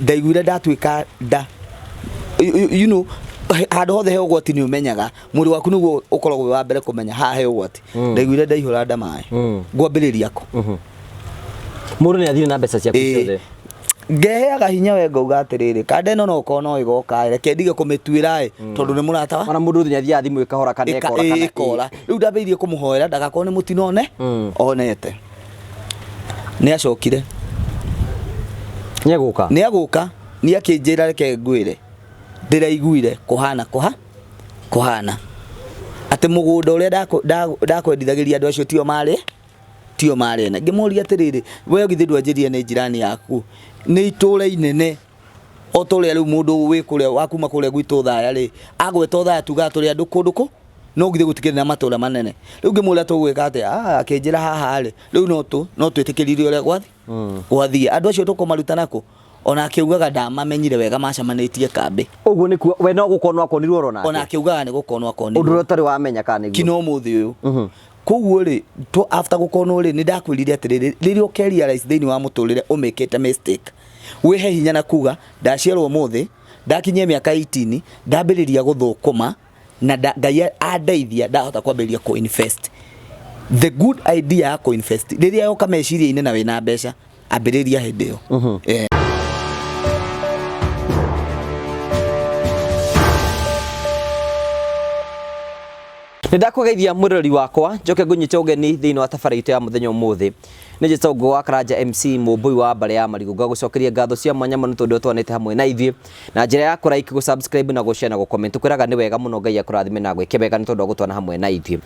Ndaiguire ndatuĩka nda, handũ hothe he ũgwati nĩ ũmenyaga mwĩrĩ waku nĩguo ũkoragwo wĩ wa mbere kũmenya haha he ũgwati. Ndaiguire ndaihũra nda maĩ. Ngwambĩrĩria kũ? Mũndũ nĩ athire na mbeca ciaku ciothe. Ngeheaga hinya we ngauga atĩrĩrĩ, kanda ĩno no ũkorwo no ĩgoka, reke ndige kũmĩtuĩra ĩ, tondũ nĩ mũrata wa Ona mũndũ nĩ athiaga thimũ ĩkahora kana ĩkora kana ĩkora. Rĩu ndambĩrĩirie kũmũhoera ndagakorwo nĩ mũtino one onete. Nĩ acokire. Nĩ egũka. Nĩ agũka. Nĩ akĩnjĩra reke ngwĩre, ndĩraiguire kũhana kũha kũhana atĩ mũgũnda ũrĩa ndakwendithagĩria andũ acio tio marĩ, tio marĩ ene. Ngĩmũria atĩrĩrĩ, we githĩ ndwanjĩrire nĩ njirani yaku? Nĩ itũra inene o ta ũrĩa rĩu mũndũ wĩ kũrĩa wa kuma kũrĩa gwitũ Othaya rĩ, agweta Othaya tugaga tũrĩ andũ kũndũ kũ no githĩ gũtikĩrĩ na matũra manene. Rĩu ngĩmũria tũgwĩka atĩa? Ah, akĩnjĩra haha rĩ, rĩu no twĩtĩkĩrire ũrĩa gwathiĩ. Andũ acio tũkũmaruta nakũ? Ona akĩugaga ndamamenyire wega macemanĩtie kambĩ. Ũguo nĩ kuo we no gũkonwo akonirwo oro nake. Ona akĩugaga nĩ gũkonwo akonirwo. Ũndũ ũrĩa ũtarĩ wamenya kana nĩguo. Kinya ũmũthĩ ũyũ. Koguo rĩ, after gũkonwo rĩ, nĩ ndakwĩrire atĩrĩrĩ, rĩrĩa ũke realize thĩinĩ wa mũtũrĩre ũmĩkĩte mistake, wĩhe hinya na kuga ndaciarwo ũmũthĩ, ndakinyia mĩaka 18, ndambĩrĩria gũthũkũma na Ngai andeithia ndahota kwambĩrĩria kũ invest. The good idea ya kũ invest rĩrĩa yoka meciria-inĩ na wĩna mbeca, ambĩrĩria hĩndĩ ĩyo. Nĩ ndakũgeithia mwĩroreri wakwa, njoke ngũnyite ũgeni thĩinĩ wa tabarĩra itũ ya mũthenya ũmũthĩ. Nĩ njĩtagwo Ngũgĩ wa Karanja MC, mũmbũi wa mbarĩ ya Marigũ. Ngagũcokeria ngatho cia mwanya mũno tondũ ũtwanĩte hamwe na ithuĩ na njĩra ya kũ like, gũ subscribe na gũ share na gũ comment. Tũkwĩraga nĩ wega mũno, Ngai akũrathime na agwĩke wega nĩ tondũ wa gũtwana hamwe na ithuĩ.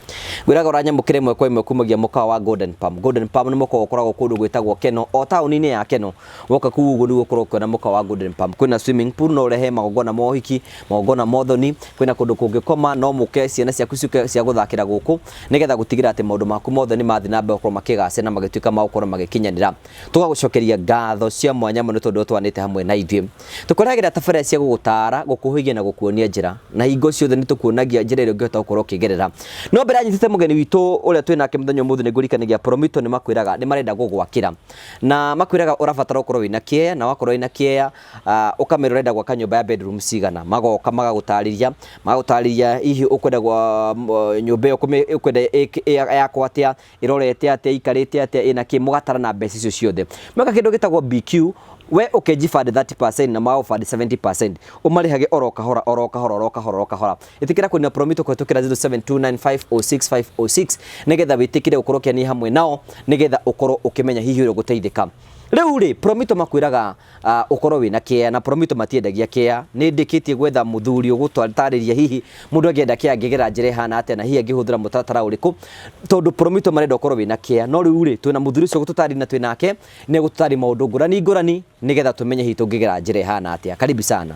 Ngwĩraga ũranyamũkĩra ĩmwe kwa ĩmwe kumagia mũkawa wa Golden Palm. Golden Palm nĩ mũkawa ũkoragwo kũndũ gwĩtagwo Keno, o taũni-inĩ ya Keno. Woka kũu ũguo nĩguo ũkorwo ũkĩona mũkawa wa Golden Palm. Kwĩna swimming pool, no ũrehe magongona ma ũhiki, magongona ma ũthoni, kwĩna kũndũ kũngĩkoma, no mũke ciana ciaku ciũke cia gũthakĩra gũkũ, nĩgetha gũtigĩrĩra atĩ maũndũ maku mothe nĩ mathiĩ na mbere gũkorwo makĩgacĩra na magĩtuĩka ma gũkorwo magĩkinyanĩra. Tũgagũcokeria ngatho cia mwanya mũno tondũ ũtwanĩte hamwe na ithuĩ. Tũkũrehagĩra tabarĩra cia gũgũtaara, gũkũhĩgia na gũkuonia njĩra. Na hingo ciothe nĩ tũkuonagia njĩra ĩrĩa ũngĩhota gũkorwo ũkĩgerera. No mbere ya nyitĩte mũgeni witũ ũrĩa twĩ nake mũthenya ũmũthĩ nĩ ngũririkanagia Promito nĩ makwĩraga nĩ marenda gũgwakĩra. Na makwĩraga ũrabatara ũkorwo wĩna kĩea, na wakorwo wĩna kĩea ũkamera ũrenda gwaka nyũmba ya bedroom cigana. Magoka magagũtarĩria, magagũtarĩria hihi ũkwenda gwa nyũmba ĩyo ũkwenda yakwo atĩa, ĩrorete atĩa, ĩikarĩte atĩa, ĩna kĩ, mũgatarana mbeca icio ciothe. Meka kĩndũ gĩtagwo BQ, we ũkĩnjibandĩ 30% na mao bandi 70%, ũmarĩhage oro kahora, oro kahora, oro kahora, oro kahora. Ĩtĩkĩra kũnina Promito kũhĩtũkĩra 0729506506 nĩgetha wĩtĩkĩre gũkorwo ũkĩania hamwe nao nĩgetha ũkorwo ũkĩmenya hihi ũrĩa ũgũteithĩka. Rĩu rĩ, Promito makwĩraga ũkorwo wĩna kĩa, na Promito matiendagia kĩa. Nĩ ndĩkĩtie gwetha mũthuri ũgũtarĩria hihi mũndũ angĩenda kĩa angĩgera njĩra ĩhana atĩa na hihi angĩhũthĩra mũtaratara ũrĩkũ, tondũ Promito marenda ũkorwo wĩna kĩa. No rĩu rĩ, twĩna mũthuri ũcio ũgũtũtarĩria na twĩ nake nĩ egũtũtarĩria maũndũ ngũrani ngũrani nĩgetha tũmenye hihi tũngĩgera njĩra ĩhana atĩa. Karibu sana.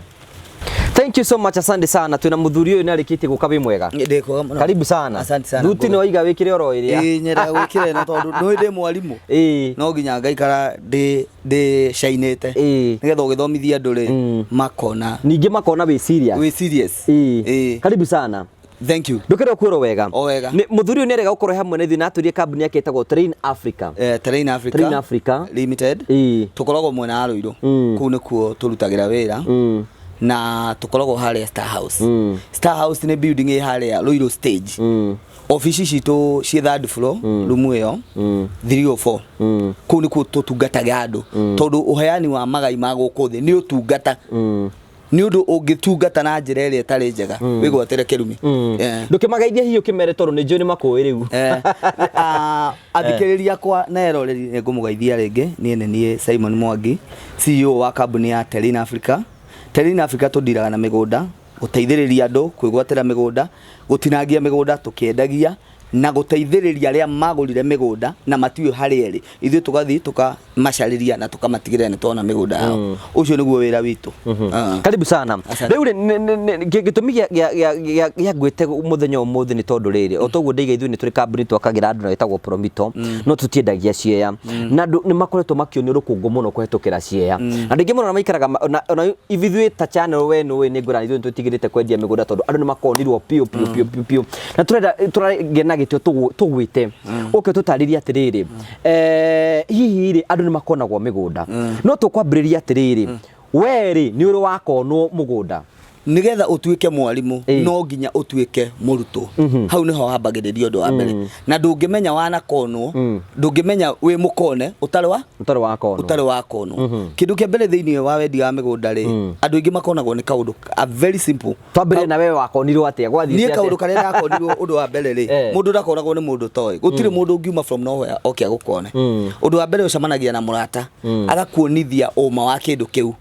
Thank you so much, asante sana. Twĩna mũthuri ũyũ nĩ arĩkĩtie gũka, wĩ mwega? Ndĩ kwega mũno. Karibu sana. Asante sana. Thuti nĩ waiga wĩkĩre oro ĩrĩa. Ĩĩ, nyendaga gwĩkĩra ĩno tondũ nĩ ndĩ mwarimũ. No nginya ngaikara ndĩ cainĩte. Nĩgetha ũgĩthomithia andũ rĩ, makona. Ningĩ makona wĩ serious. Wĩ serious. Ĩĩ. Karibu sana. Thank you. Ndũkĩrwo kwĩrwo wega. O wega. Nĩ mũthuri ũyũ nĩ arega gũkorwo hamwe na ithuĩ na atwĩrie kambuni yake ĩtagwo Train Africa. Terrain Africa. Terrain Africa. Limited. Tũkoragwo mwena wa Ruiru. Kũu nĩkuo tũrutagĩra wĩra. Na tũkoragwo harĩa Star House. Star House nĩ building ĩ harĩa Ruiru stage. Ofici citũ ciĩ third floor, room ĩyo 304. Kũu nĩkuo tũtungataga andũ. Tondũ ũheani wa magai ma gũkũ thĩ nĩ ũtungata. Nĩ ũndũ ũngĩtungata na njĩra ĩrĩa ĩtarĩ njega, wĩgwatĩre kĩrumi. Ndũkĩmageithie hihi ũkĩmere tondũ nĩ njũĩ nĩ makũĩ rĩu. Athikĩrĩria akwa na eroreri nĩ ngũmũgeithia rĩngĩ. Niĩ nĩ niĩ Simon Mwangi, CEO wa kambuni ya Terrain Africa. Terrain Africa tũndiraga na mĩgũnda, gũteithĩrĩria andũ kwĩgwatĩra mĩgũnda, gũtinangia mĩgũnda tũkĩendagia, na gũteithĩrĩria arĩa magũrire mĩgũnda na matiũĩ harĩa ĩrĩ. Ithuĩ tũgathiĩ tũkamacarĩria na tũkamatigĩrĩra nĩ tuona mĩgũnda yao. Ũcio nĩguo wĩra witũ. Karibu sana. Asante. Rĩu rĩ, gĩtũmi gĩa ngwĩte mũthenya ũmũthĩ nĩ tondũ rĩrĩ, o toguo ndaiga ithuĩ nĩ tũrĩ kambuni twakagĩra andũ na ĩtagwo Promito, no tũtiendagia share. Na andũ nĩ makoretwo makĩonio rũkũngũ mũno kũhetũkĩra share. Andũ aingĩ mũno maikaraga ona ithuĩ ta channel we nĩũĩ nĩ ngũrani, ithuĩ nĩ twĩtigĩrĩte kwendia mĩgũnda tondũ andũ nĩ makonirwo biũ biũ biũ biũ biũ. Na tũrenda tũragĩa na gĩtĩo tũgwĩte ũke tũtarĩrie atĩrĩrĩ, hihi rĩ andũ nĩ makonagwo mĩgũnda, no tũkwambĩrĩria atĩrĩrĩ, We rĩ, nĩ ũrĩ wakonwo mũgũnda? Nigetha ũtuĩke mwarimũ, no nginya ũtuĩke mũrutwo. Hau nĩho hambagĩrĩria ũndũ wa mbere, na ndũngĩmenya wanakonwo, ndũngĩmenya wĩ mũkone ũtarĩ wa Ũtarĩ wakonwo. Ũtarĩ wakonwo. Kĩndũ kĩa mbere thĩinĩ wa wendia wa mĩgũnda rĩ, andũ aingĩ makonagwo nĩ kaũndũ a very simple. Twambĩrĩrie na wewe, wakonirwo atĩa? Gwathiĩte Niĩ atĩa? kaũndũ karĩa ndakonirwo, ũndũ wa mbere rĩ, mũndũ ndakonagwo nĩ mũndũ toĩ. Gũtirĩ mũndũ ũngiuma from nowhere oke agũkone. Ũndũ wa mbere, ũcemanagia na mũrata, agakuonithia ũma wa kĩndũ kĩu.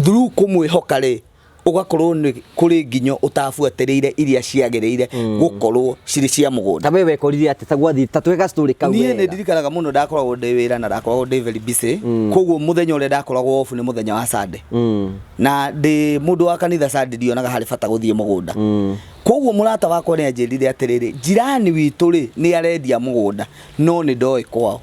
Through kũmwĩhoka rĩ, ũgakorwo nĩ kũrĩ nginyo ũtabuatĩrĩire iria ciagĩrĩire gũkorwo cirĩ cia mũgũnda. Ta we wekorire atĩa? Ta gwathiĩ, ta tweka story kau Niĩ nĩ wega. ndirikanaga mũno, ndakoragwo ndĩ wĩra na ndakoragwo ndĩ very busy, koguo mũthenya ũrĩa ndakoragwo off nĩ mũthenya wa Sunday, na ndĩ mũndũ wa kanitha, Sunday ndionaga harĩ bata gũthiĩ mũgũnda. Koguo mũrata wakwa nĩ anjĩrire atĩrĩrĩ, jirani witũ rĩ, nĩ arendia mũgũnda, no nĩ ndoĩ kwao.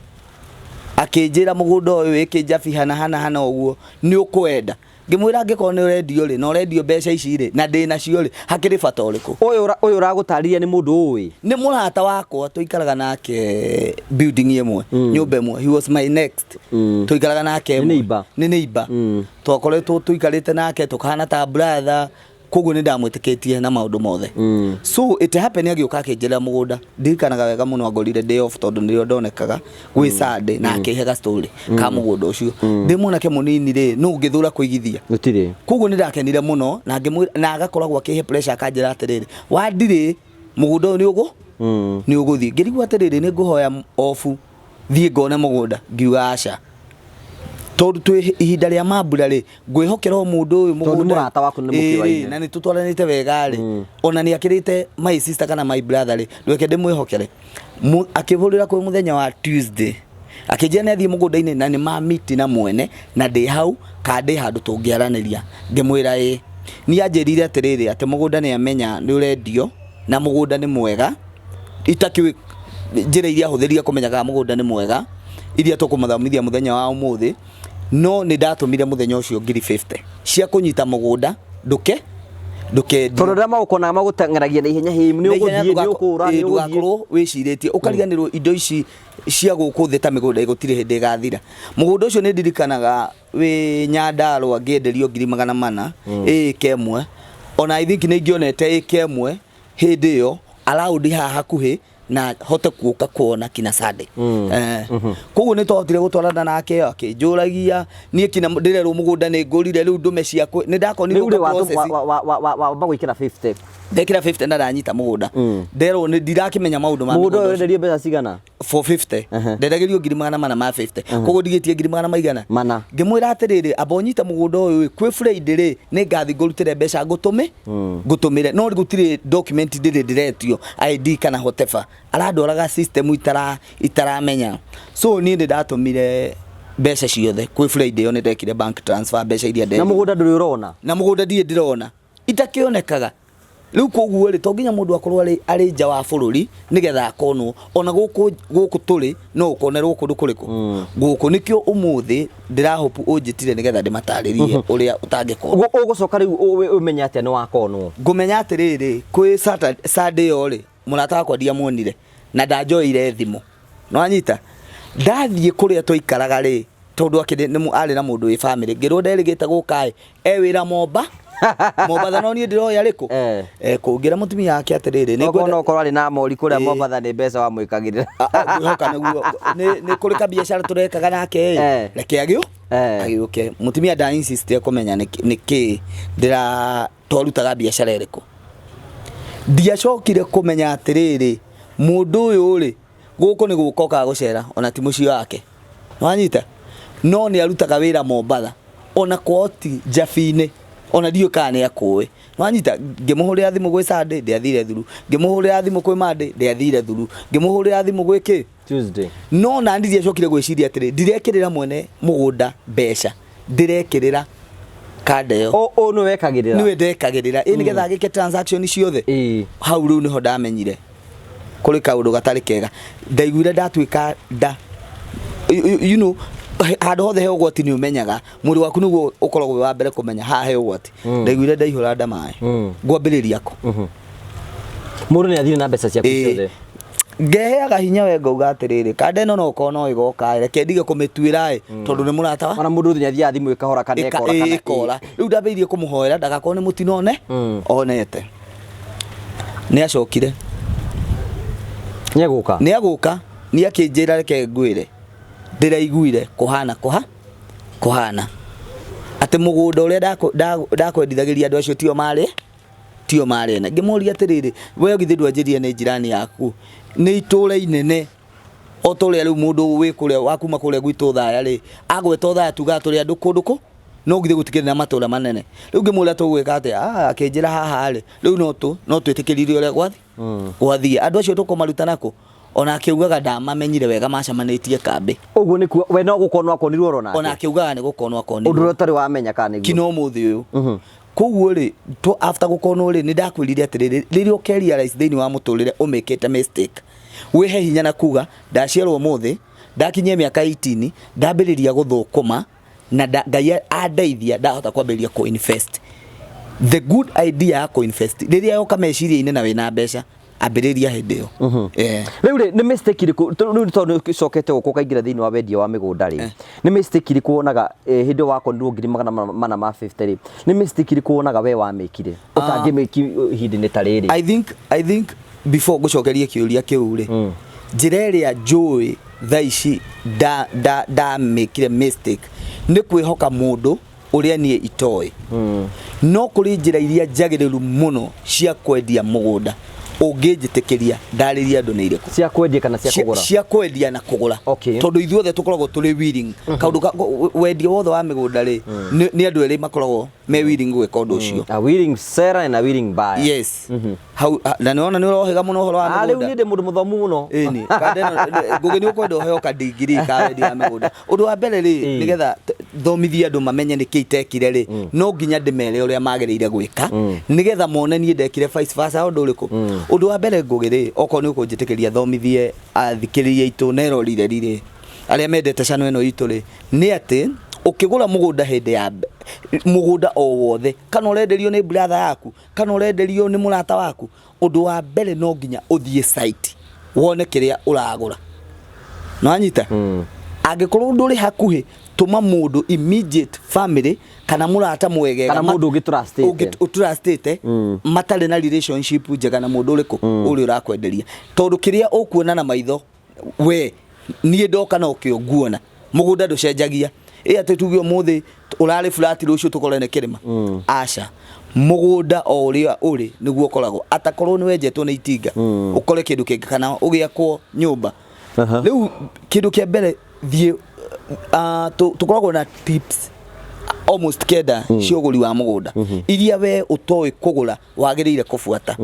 Akĩnjĩra mũgũnda ũyũ wĩ Kĩnjabi hana hana hana ũguo, nĩ ũkwenda? Ngĩmwĩra angĩkorwo nĩ ũrendio rĩ, na ũrendio mbeca ici rĩ, na ndĩ nacio rĩ, hakĩrĩ bata ũrĩkũ? Ũyũ ũragũtarĩria nĩ mũndũ ũĩ? Nĩ mũrata wakwa, tũikaraga nake building ĩmwe, nyũmba ĩmwe. He was my next, tũikaraga nake Nĩ ĩmwe. neighbor? Nĩ neighbor. Twakoretwo tũikarĩte nake tũkahana ta brother, koguo nĩ ndamwĩtĩkĩtie na maũndũ mothe. So it happened agĩũka akĩnjĩra mũgũnda. Ndirikanaga wega mũno, angorire ndĩ off tondũ nĩrĩo ndonekaga gwĩ Sunday, na akĩhe ga story ka mũgũnda ũcio. Ndĩ mwanake mũnini rĩ, nũ ũngĩthũra kũigithia? Gũtirĩ. Koguo nĩ ndakenire mũno na ngĩmwĩra, na agakoragwo akĩhe pressure, akanjĩra atĩrĩrĩ, wandirĩ mũgũnda ũyũ nĩ ũgũ nĩ ũgũthiĩ. Ngĩrigwo atĩrĩrĩ, nĩ ngũhoya off thiĩ ngone mũgũnda? Ngiuga aca, tondũ twĩ ihinda rĩa mambura rĩ, ngwĩhokera o mũndũ ũyũ Tondũ mũgũnda. Mũrata waku nĩ mũkĩoaine. Ĩĩ, na nĩ tũtwaranĩte wega rĩ, ona nĩ akĩrĩte my sister kana my brother rĩ, reke ndĩmwĩhokere. Akĩhũrĩra kwĩ mũthenya wa Tuesday, akĩnjĩra nĩ athiĩ mũgũnda-inĩ na nĩ mamiti na mwene, na ndĩ hau ka ndĩ handũ tũngĩaranĩria. Ngĩmwĩra ĩĩ. Niĩ anjĩrire atĩrĩrĩ, atĩ mũgũnda nĩ amenya nĩ ũrendio na mũgũnda nĩ mwega. Itakĩũĩ njĩra iria ahũthĩrire kũmenya kana mũgũnda nĩ mwega, iria tũkũmathomithia mũthenya wa ũmũthĩ, no nĩ ndatũmire mũthenya ũcio ngiri 50 cia kũnyita mũgũnda ndũkendio. Tondũ rĩrĩa magũkonaga magũteng'eragia na ihenya, hĩ, nĩ ũgũthiĩ, nĩ ũkũra, nĩ ũgũthiĩ. Ndũgakorwo wĩcirĩtie ũkariganĩrwo indo ici cia gũkũ thĩ ta mĩgũnda gũtirĩ hĩndĩ ĩgathira. Mũgũnda ũcio nĩ ndirikanaga wĩ Nyandarũa, ngĩenderio ngiri 400 ĩka ĩmwe. Ona I think nĩ ingĩonete ĩka ĩmwe hĩndĩ ĩyo around haha hakuhĩ na hote kuoka kuona kina Sunday. Koguo nĩ twahotire gũtwarana nake, akĩnjũragia niĩ kina ndĩrerwo mũgũnda nĩ ngũrire, rĩu ndũme ciakwa nĩ ndakonirwo Rĩu rĩ ka process. Wamba gwĩkĩra 50. Ndekĩra 50 na ndanyita mũgũnda, nderwo nĩ ndirakĩmenya maũndũ ma Mũgũnda ũyũ mũgũnda ũcio. wenderio mbeca cigana? 450. Ndendagĩrio ngiri 400 ma 50, koguo ndigĩtie ngiri magana maigana? Mana. Ngĩmwĩra atĩrĩrĩ, amba ũnyite mũgũnda ũyũ ĩ, kwĩ Friday rĩ, nĩ ngathi ngũrutĩre mbeca ngũtũmĩ ngũtũmĩre, no gũtirĩ document ndĩrĩ ndĩretio, ID kana whatever. Arandwaraga system itaramenya. So niĩ nĩ ndatũmire mbeca ciothe kwĩ Friday ĩyo, nĩ ndekire bank transfer mbeca iria Na nderirwo. Mũgũnda ndũrĩ ũrona? Na mũgũnda ndirĩ ndĩrona, itakĩonekaga rĩu. Koguo rĩ, to nginya mũndũ akorwo arĩ nja wa bũrũri nĩgetha akonwo. Ona gũkũ tũrĩ no ũkonerwo kũndũ kũrĩkũ gũkũ. Nĩkĩo ũmũthĩ ndĩrahopu ũnjĩtire nĩgetha ndĩmatarĩrie ũrĩa ũtangĩkonwo. Ũgũcoka rĩu ũmenye atĩa nĩ wakonwo? Ngũmenya atĩrĩrĩ, kwĩ Sunday ĩyo rĩ, mũrata wakwa ndiamuonire na ndanjoeire thimũ. Nĩwanyita, ndathiĩ kũrĩa twaikaraga rĩ, tondũ akĩrĩ nĩ arĩ na mũndũ wĩ family, ngĩrwo nderĩgĩte gũka ĩ, e wĩra Mombatha, no niĩ ndĩroya rĩkũ? Kũu ngĩra mũtumia wake atĩrĩrĩ, nĩ Okorwo ngwenda no ũkorwo arĩ na mori kũrĩa Mombatha, nĩ mbeca wamwĩkagĩrĩra. Ah, ah, ngwĩhoka nĩguo nĩ kũrĩ kabiacara tũrekaga nake ĩ, reke agĩũke. Mũtumia nda insist kũmenya nĩ kĩ ndĩra twarutaga biacara ĩrĩkũ. Ndiacokire kũmenya atĩrĩrĩ, mũndũ ũyũ rĩ, gũkũ nĩ gũka okaga gũcera, ona ti mũciĩ wake. Wanyita, no nĩ arutaga wĩra Mombatha, ona kwao ti Njabi-inĩ, ona ndiũĩ kana nĩ akũĩ. Wanyita, ngĩmũhũrĩra thimũ gwĩ Sunday, ndiathire thuru. Ngĩmũhũrĩra thimũ kwĩ Monday, ndiathire thuru. Ngĩmũhũrĩra thimũ gwĩ kĩ? Tuesday. No na ndiacokire gwĩciria atĩrĩ, ndirekĩrĩra mwene mũgũnda mbeca, ndĩrekĩrĩra kanda ĩyo. Ũ nĩ wekagĩrĩra? Niwe ndekagĩrĩra, ĩ, nĩgetha agĩke transaction ciothe. Hau rĩu nĩho ndamenyire kũrĩ kaũndũ gatarĩ kega. Ndaiguire ndatuĩka nda, handũ hothe he ũgwati, nĩ ũmenyaga mwĩrĩ waku nĩguo ũkoragwo wĩ wa mbere kũmenya haha he ũgwati. Ndaiguire ndaihũra nda maĩ. Ngwambĩrĩria kũ? Mũndũ nĩ athire na mbeca ciaku ciothe. Ngeheaga hinya we ngauga atĩrĩrĩ, kanda ĩno no ũkorwo no ĩgoka ĩ, reke ndige kũmĩtuĩra ĩ, tondũ nĩ mũrata wa Ona mũndũ nĩ athiaga thimũ ĩkahora kana ĩkora kana ĩkora. Rĩu ndambĩrĩirie kũmũhoera ndagakorwo nĩ mũtino one onete. Nĩ acokire. Nĩ egũka. Nĩ agũka, nĩ akĩnjĩra reke ngwĩre, ndĩraiguire kũhana kũha kũhana atĩ mũgũnda ũrĩa ndakwendithagĩria andũ acio tio marĩ tio marĩ ene. Ngĩmũria atĩrĩrĩ, we githĩ ndwanjĩrire nĩ njirani yaku? Nĩ itũra inene o ta ũrĩa rĩu mũndũ wĩ kũrĩa wa kuma kũrĩa gwitũ Othaya rĩ, agweta Othaya tugaga tũrĩ andũ kũndũ kũ no githĩ gũtikĩrĩ na matũra manene. Rĩu ngĩmũria tũgwĩka atĩa? Ah, akĩnjĩra haha rĩ, rĩu no tũ no twĩtĩkĩrire ũrĩa gwathi gwathiĩ. Andũ acio tũkũmaruta nakũ? Ona akĩugaga ndamamenyire wega macemanĩtie kambĩ. Ũguo nĩ kuo we no gũkonwo akonirwo oro nake. Ona akĩugaga nĩ gũkonwo akonirwo. Ũndũ ũrĩa ũtarĩ wamenya kana nĩguo. Kinya ũmũthĩ ũyũ. Koguo rĩ, to after gũkonwo rĩ, nĩ ndakwĩrire atĩrĩrĩ, rĩrĩa ũke realize thĩinĩ wa mũtũrĩre ũmĩkĩte mistake, wĩhe hinya na kuga ndaciarwo ũmũthĩ, ndakinyia mĩaka 18, ndambĩrĩria gũthũkũma na Ngai andeithia ndahota kwambĩrĩria kũ invest. The good idea ya kũ invest rĩrĩa yoka meciria-inĩ na wĩna mbeca, ambĩrĩria hĩndĩ ĩyo. Rĩu rĩ, nĩ mistake ĩrĩkũ rĩu tondũ nĩ ũcokete gũkũ ũkaingĩra thĩinĩ wa wendia wa mĩgũnda rĩ, nĩ mistake ĩrĩkũ wonaga hĩndĩ ĩyo wakorirwo 450,000 rĩ, nĩ mistake ĩrĩkũ wonaga we wamĩkire ũtangĩmĩki ihinda-inĩ ta rĩrĩ? I think before ngũcokerie kĩũria kĩu rĩ, njĩra ĩrĩa njũĩ thaa ici ndamĩkire mistake nĩ kwĩhoka mũndũ ũrĩa niĩ itoĩ. No kũrĩ njĩra iria njagĩrĩru mũno cia kwendia mũgũnda ũngĩnjĩtĩkĩria ndarĩrie andũ nĩ irĩkũ. Cia kwendia kana cia kũgũra? Cia kwendia na kũgũra. Tondũ ithuothe tũkoragwo tũrĩ willing. Kaũndũ ka wendia wothe wa mĩgũnda rĩ, nĩ andũ erĩ makoragwo me willing gwĩka ũndũ ũcio. A willing seller and a willing buyer. Yes. Hau na nĩwona nĩ ũrohĩga mũno ũhoro wa Ah, rĩu mĩgũnda. niĩ ndĩ mũndũ mũthomu mũno. Ĩni, kanda ĩno Ngũgĩ nĩ ũkwenda ũheo ka degree ka wendia wa mĩgũnda. Ũndũ wa mbere rĩ, nĩgetha thomithie andũ mamenye nĩkĩ itekire rĩ, no nginya ndĩmere ũrĩa magĩrĩire gwĩka, nĩgetha mone niĩ ndekire vice versa ũndũ ũrĩkũ. Ũndũ wa mbere Ngũgĩ rĩ, okorwo nĩ ũkũnjĩtĩkĩria thomithie athikĩrĩria aitũ na eroreri rĩ, arĩa mendete channel ĩno itũ rĩ, nĩ atĩ ũkĩgũra mũgũnda hĩndĩ ya mũgũnda o wothe, kana ũrenderio nĩ brother yaku, kana ũrenderio nĩ mũrata waku, ũndũ wa mbere no nginya ũthiĩ site wone kĩrĩa ũragũra. Nĩwanyita? Angĩkorwo ndũrĩ hakuhĩ, tũma mũndũ immediate family kana mũrata mwegega Kana mũndũ ũngĩ trustĩte. ũngĩ ũtrustĩte matarĩ na relationship njega na mũndũ ũrĩkũ ũrĩa ũrakwenderia, tondũ kĩrĩa ũkuona na maitho we niĩ ndoka no kĩo nguona. Mũgũnda ndũcenjagia, ĩ atĩ tuge ũmũthĩ ũrarĩ flat rũciũ tũkore nĩ kĩrĩma. Aca, mũgũnda o ũrĩa ũrĩ nĩguo ũkoragwo, atakorwo nĩ wenjetwo nĩ itinga ũkore kĩndũ kĩngĩ kana ũgĩakwo nyũmba. Rĩu kĩndũ kĩa mbere thiĩ, tũkoragwo na tips almost 9 cia ũgũri wa mũgũnda iria we ũtoĩ kũgũra wagĩrĩire kũbuata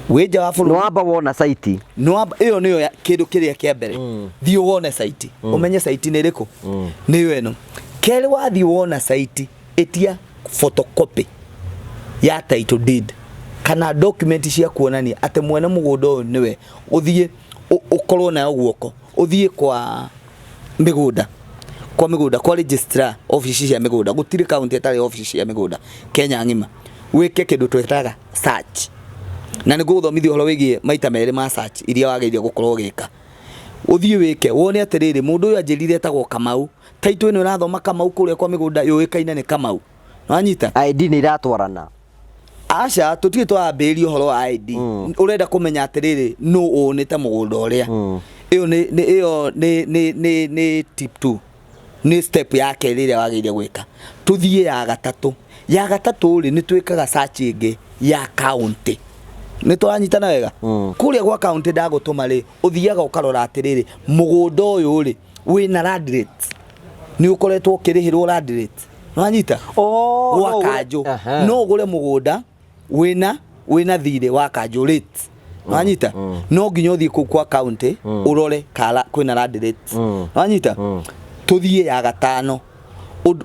wĩ nja wa bũrũri. Nĩwamba wona site. Nĩwamba, ĩyo nĩyo kĩndũ kĩrĩa kĩa mbere. Thiĩ wone site, ũmenye site nĩ ĩrĩkũ, nĩyo ĩno. Kerĩ, wathiĩ wona site, ĩtia photocopy ya title deed kana document cia kuonania atĩ mwene mũgũnda ũyũ nĩwe. Ũthiĩ ũkorwo nayo guoko, ũthiĩ kwa mĩgũnda, kwa mĩgũnda, kwa registrar, obici cia mĩgũnda. Gũtirĩ kaunti ĩtarĩ obici cia mĩgũnda Kenya ng'ima. Wĩke kĩndũ twĩtaga search, na nĩ ngũgũthomithia ũhoro wĩgiĩ maita merĩ ma search iria wagĩrĩire gũkorwo ũgĩka. Ũthiĩ wĩke wone atĩrĩrĩ, mũndũ ũyũ anjĩrire etagwo Kamau, title ĩno ĩrathoma Kamau kũrĩa kwa mĩgũnda yũĩkaine nĩ Kamau. Nĩwanyita? ID nĩ iratwarana. Aca, tũtirĩ tũrambĩrĩria ũhoro wa ID. Ũrenda kũmenya atĩrĩrĩ, nũ ũnĩte mũgũnda ũrĩa. Ĩyo nĩ nĩ ĩyo nĩ nĩ nĩ nĩ tip 2, nĩ step ya kerĩ ĩrĩa wagĩrĩire gwĩka. Tũthiĩ ya gatatũ. Ya gatatũ rĩ, nĩ twĩkaga search ĩngĩ ya county. Nĩ tũranyitana wega? Kũrĩa gwa county ndagũtũma rĩ, ũthiaga ũkarora atĩrĩrĩ, mũgũnda ũyũ rĩ, wĩna land rates, nĩ ũkoretwo ũkĩrĩhĩrwo land rates. Nĩwanyita? Oh, Gwa no ũgũre- kanjũ. Aha. No ũgũre mũgũnda wĩna thirĩ wa kanjũ rates. Nĩwanyita? No nginya ũthiĩ kũu kwa county ũrore kala kwĩna land rates. Nĩwanyita? Tũthiĩ ya gatano.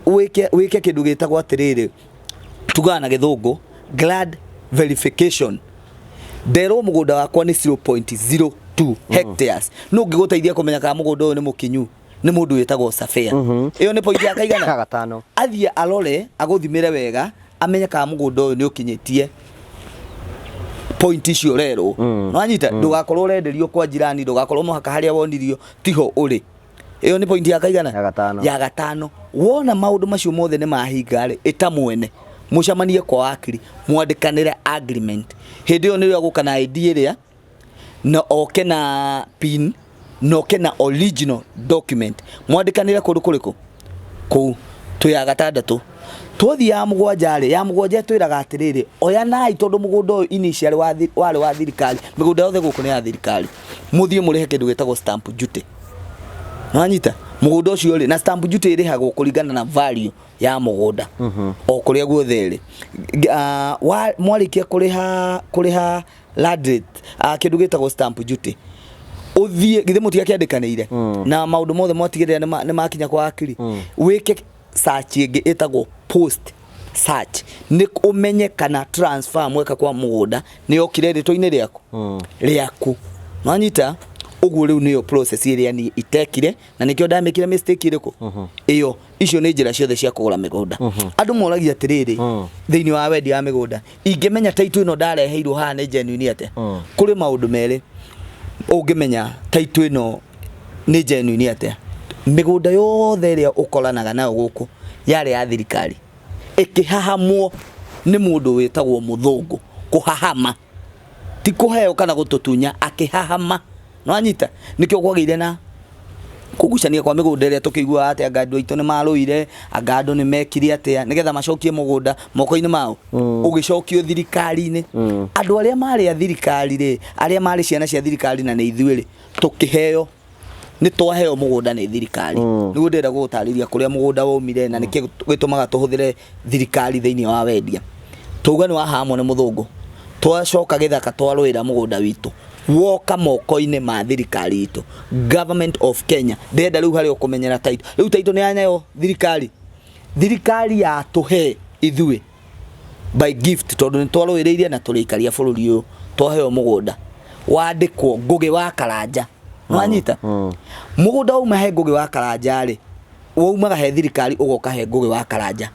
Wĩke kĩndũ gĩtagwo atĩrĩrĩ, tugaga na gĩthũngũ glad verification. Nderwo mũgũnda wakwa nĩ 0.02 hectares, no ngĩgũteithia kũmenya kana mũgũnda ũyũ nĩ mũkinyu nĩ mũndũ wĩtagwo surveyor. Ĩyo nĩ point ya kaigana? Ya gatano. Athiĩ arore, agũthimĩre wega, amenye kana mũgũnda ũyũ nĩ ũkinyĩtie Point icio ũrerwo, nĩwanyita? Ndũgakorwo ũrenderio kwa jirani, ndũgakorwo mũhaka harĩa wonirio tiho ũrĩ. Ĩyo nĩ point ya kaigana? Ya gatano. Ya gatano. Wona maũndũ macio mothe nĩ mahinga rĩ, ĩta mwene mũcemanie kwa wakiri, mwandĩkanĩre agreement. Hĩndĩ ĩyo nĩrĩo agũka na ID ĩrĩa na oke na pin na oke na original document, mwandĩkanĩre kũndũ kũrĩkũ kũu. Twĩ ya gatandatũ, twathiĩ ya mũgwanja rĩ, ya mũgwanja ĩtwĩraga atĩrĩrĩ, oyanai, tondũ mũgũnda ũyũ initially warĩ wa thirikari, mĩgũnda yothe gũkũ nĩ ya thirikari, mũthiĩ mũrĩhe kĩndũ gĩtagwo stamp duty. Nĩwanyita? Mũgũnda ũcio rĩ, na stamp duty ĩrĩhagwo kũringana na value ya mũgũnda o kũrĩa guothe ĩrĩ. Mwarĩkia kũrĩha land rate, kĩndũ gĩtagwo stamp duty, ũthiĩ, githĩ mũtiakĩandĩkanĩire na maũndũ mothe mwatigĩrĩra nĩ makinya kwa wakiri, wĩke search ĩngĩ ĩtagwo post search, nĩ ũmenye kana transfer mweka kwa mũgũnda nĩ yokire rĩtwa-inĩ rĩaku. Nwanyita ũguo? Rĩu nĩyo process ĩrĩa niĩ itekire na nĩkĩo ndamĩkire mistake ĩrĩkũ ĩyo. Icio nĩ njĩra ciothe cia kũgũra mĩgũnda. Andũ moragia atĩrĩrĩ, thĩinĩ wa wendia wa mĩgũnda, ingĩmenya title ĩno ndareheirwo haha nĩ genuine atĩa? Kũrĩ maũndũ merĩ ũngĩmenya title ĩno nĩ genuine atĩa. Mĩgũnda yothe ĩrĩa ũkoranaga nayo gũkũ yarĩ ya thirikari, ĩkĩhahamwo nĩ mũndũ wĩtagwo mũthũngũ. Kũhahama ti kũheo kana gũtũtunya, akĩhahama. Nĩwanyita? Nĩkĩo kwagĩire na kũgucania kwa mĩgũnda ĩrĩa tũkĩiguaga atĩ anga andũ aitũ nĩ marũire, anga andũ nĩ mekire atĩa nĩgetha macokie mũgũnda moko-inĩ mao, ũgĩcokio thirikari-inĩ. Andũ arĩa marĩ a thirikari rĩ, arĩa marĩ ciana cia thirikari na nĩ ithuĩ rĩ, tũkĩheo, nĩ twaheo mũgũnda nĩ thirikari. Nĩguo ndĩrenda gũgũtarĩria kũrĩa mũgũnda waumire na nĩkĩ gĩtũmaga tũhũthĩre thirikari thĩinĩ wa wendia. Twauga nĩ wahamwo nĩ mũthũngũ, twacoka gĩthaka, twarũĩra mũgũnda witũ, woka moko-inĩ ma thirikari itũ, Government of Kenya. Ndĩrenda rĩu harĩa ũkũmenyera title. Rĩu title nĩ yaneo thirikari, thirikari yatũhe ithuĩ by gift, tondũ nĩ twarũĩrĩire na tũrĩikaria bũrũri ũyũ. Twaheo mũgũnda wandĩkwo Ngũgĩ wa Karanja. Nĩwanyita? Mũgũnda wauma he Ngũgĩ wa Karanja rĩ, waumaga he thirikari ũgoka he Ngũgĩ wa Karanja.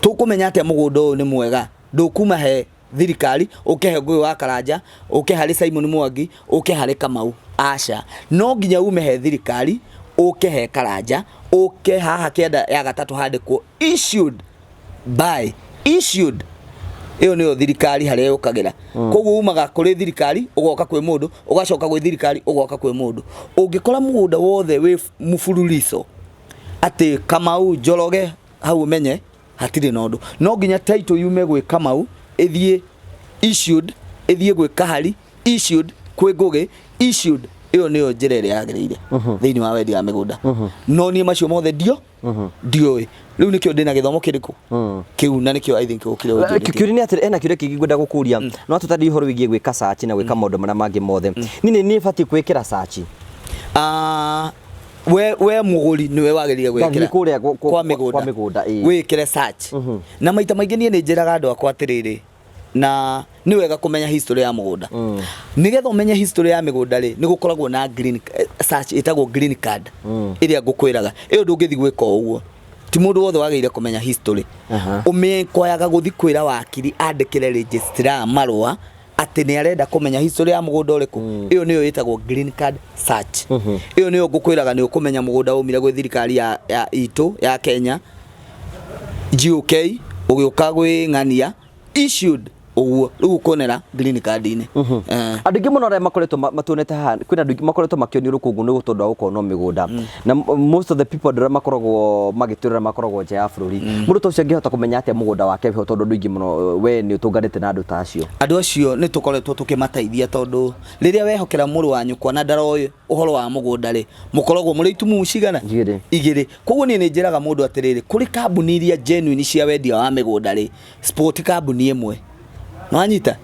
Tũkũmenya atĩa mũgũnda ũyũ nĩ mwega? Ndũkuma he thirikari ũke he Ngũgĩ wa Karanja, ũke harĩ Simon Mwangi, ũke harĩ Kamau? Aca, no nginya ume he thirikari ũke he Karanja, ũke haha kĩanda ya gatatũ handĩkwo issued by. Issued ĩyo nĩyo thirikari harĩa yũkagĩra. Koguo umaga kũrĩ thirikari ũgoka kwĩ mũndũ, ũgacoka gwĩ thirikari ũgoka kwĩ mũndũ. Ũngĩkora mũgũnda wothe wĩ mũbururico atĩ Kamau Njoroge, hau ũmenye hatirĩ na ũndũ. No nginya title yume gwĩ Kamau, ĩthiĩ issued, ĩthiĩ gwĩ Kahari, issued kwĩ Ngũgĩ, issued. Ĩyo nĩyo njĩra ĩrĩa yagĩrĩire thĩinĩ wa wendia wa mĩgũnda. No niĩ macio mothe ndiũĩ. Rĩu nĩkĩo ndĩna gĩthomo kĩrĩkũ kĩu, na nĩkĩo I think ũkire ũnjũrĩtie. Kĩũria nĩ atĩrĩ, ena kĩũria kĩngĩ ngwenda gũkũria. No tũtarĩrie ũhoro wĩgiĩ gwĩka search na gwĩka maũndũ marĩa mangĩ mothe. Niĩ nĩ batiĩ gwĩkĩra search? Ah, we mũgũri nĩwe wagĩrĩire Ngathiĩ gwĩkĩra kũrĩa kwa mĩgũnda, kwa mĩgũnda, ĩĩ. Wĩkĩre search. Na maita maingĩ niĩ nĩ njĩraga andũ akwa atĩrĩrĩ, na nĩ wega kũmenya history ya mũgũnda. Nĩgetha ũmenye history ya mĩgũnda rĩ, nĩ gũkoragwo na green search ĩtagwo green card ĩrĩa ngũkwĩraga. Ĩyo ndũngĩthiĩ gwĩka o ũguo, ti mũndũ wothe wagĩrĩire kũmenya history. Ũmĩkoyaga gũthiĩ kwĩra wakiri andĩkĩre registrar marũa atĩ nĩ arenda kũmenya history ya mũgũnda ũrĩkũ. Ĩyo nĩyo ĩtagwo green card search. Ĩyo nĩyo ngũkwĩraga nĩ ũkũmenya mũgũnda waumire gwĩ thirikari ya itũ ya Kenya, GOK, ũgĩũka gwĩ ng'ania, issued ũguo. Rĩu ũkuonera green card-inĩ. Andũ aingĩ mũno arĩa makoretwo matuonete haha, kwĩna andũ aingĩ makoretwo makĩonio rũkũngũ nĩ tondũ wa gũkorwo no mĩgũnda, na most of the people, andũ arĩa makoragwo magĩtwĩrora makoragwo nja ya bũrũri. Mũndũ ta ũcio angĩhota kũmenya atĩa mũgũnda wake wĩho, tondũ andũ aingĩ mũno, we nĩ ũtũnganĩte na andũ ta acio? Andũ acio nĩ tũkoretwo tũkĩmateithia, tondũ rĩrĩa wehokera mũrũ wa nyũkwa na ndaroĩ ũhoro wa mũgũnda rĩ, mũkoragwo mũrĩ itumu cigana? Igĩrĩ. Igĩrĩ. Koguo niĩ nĩ njĩraga mũndũ atĩrĩrĩ, kũrĩ kambuni iria genuine cia wendia wa mĩgũnda rĩ, spot kambuni ĩmwe. Nĩwanyita?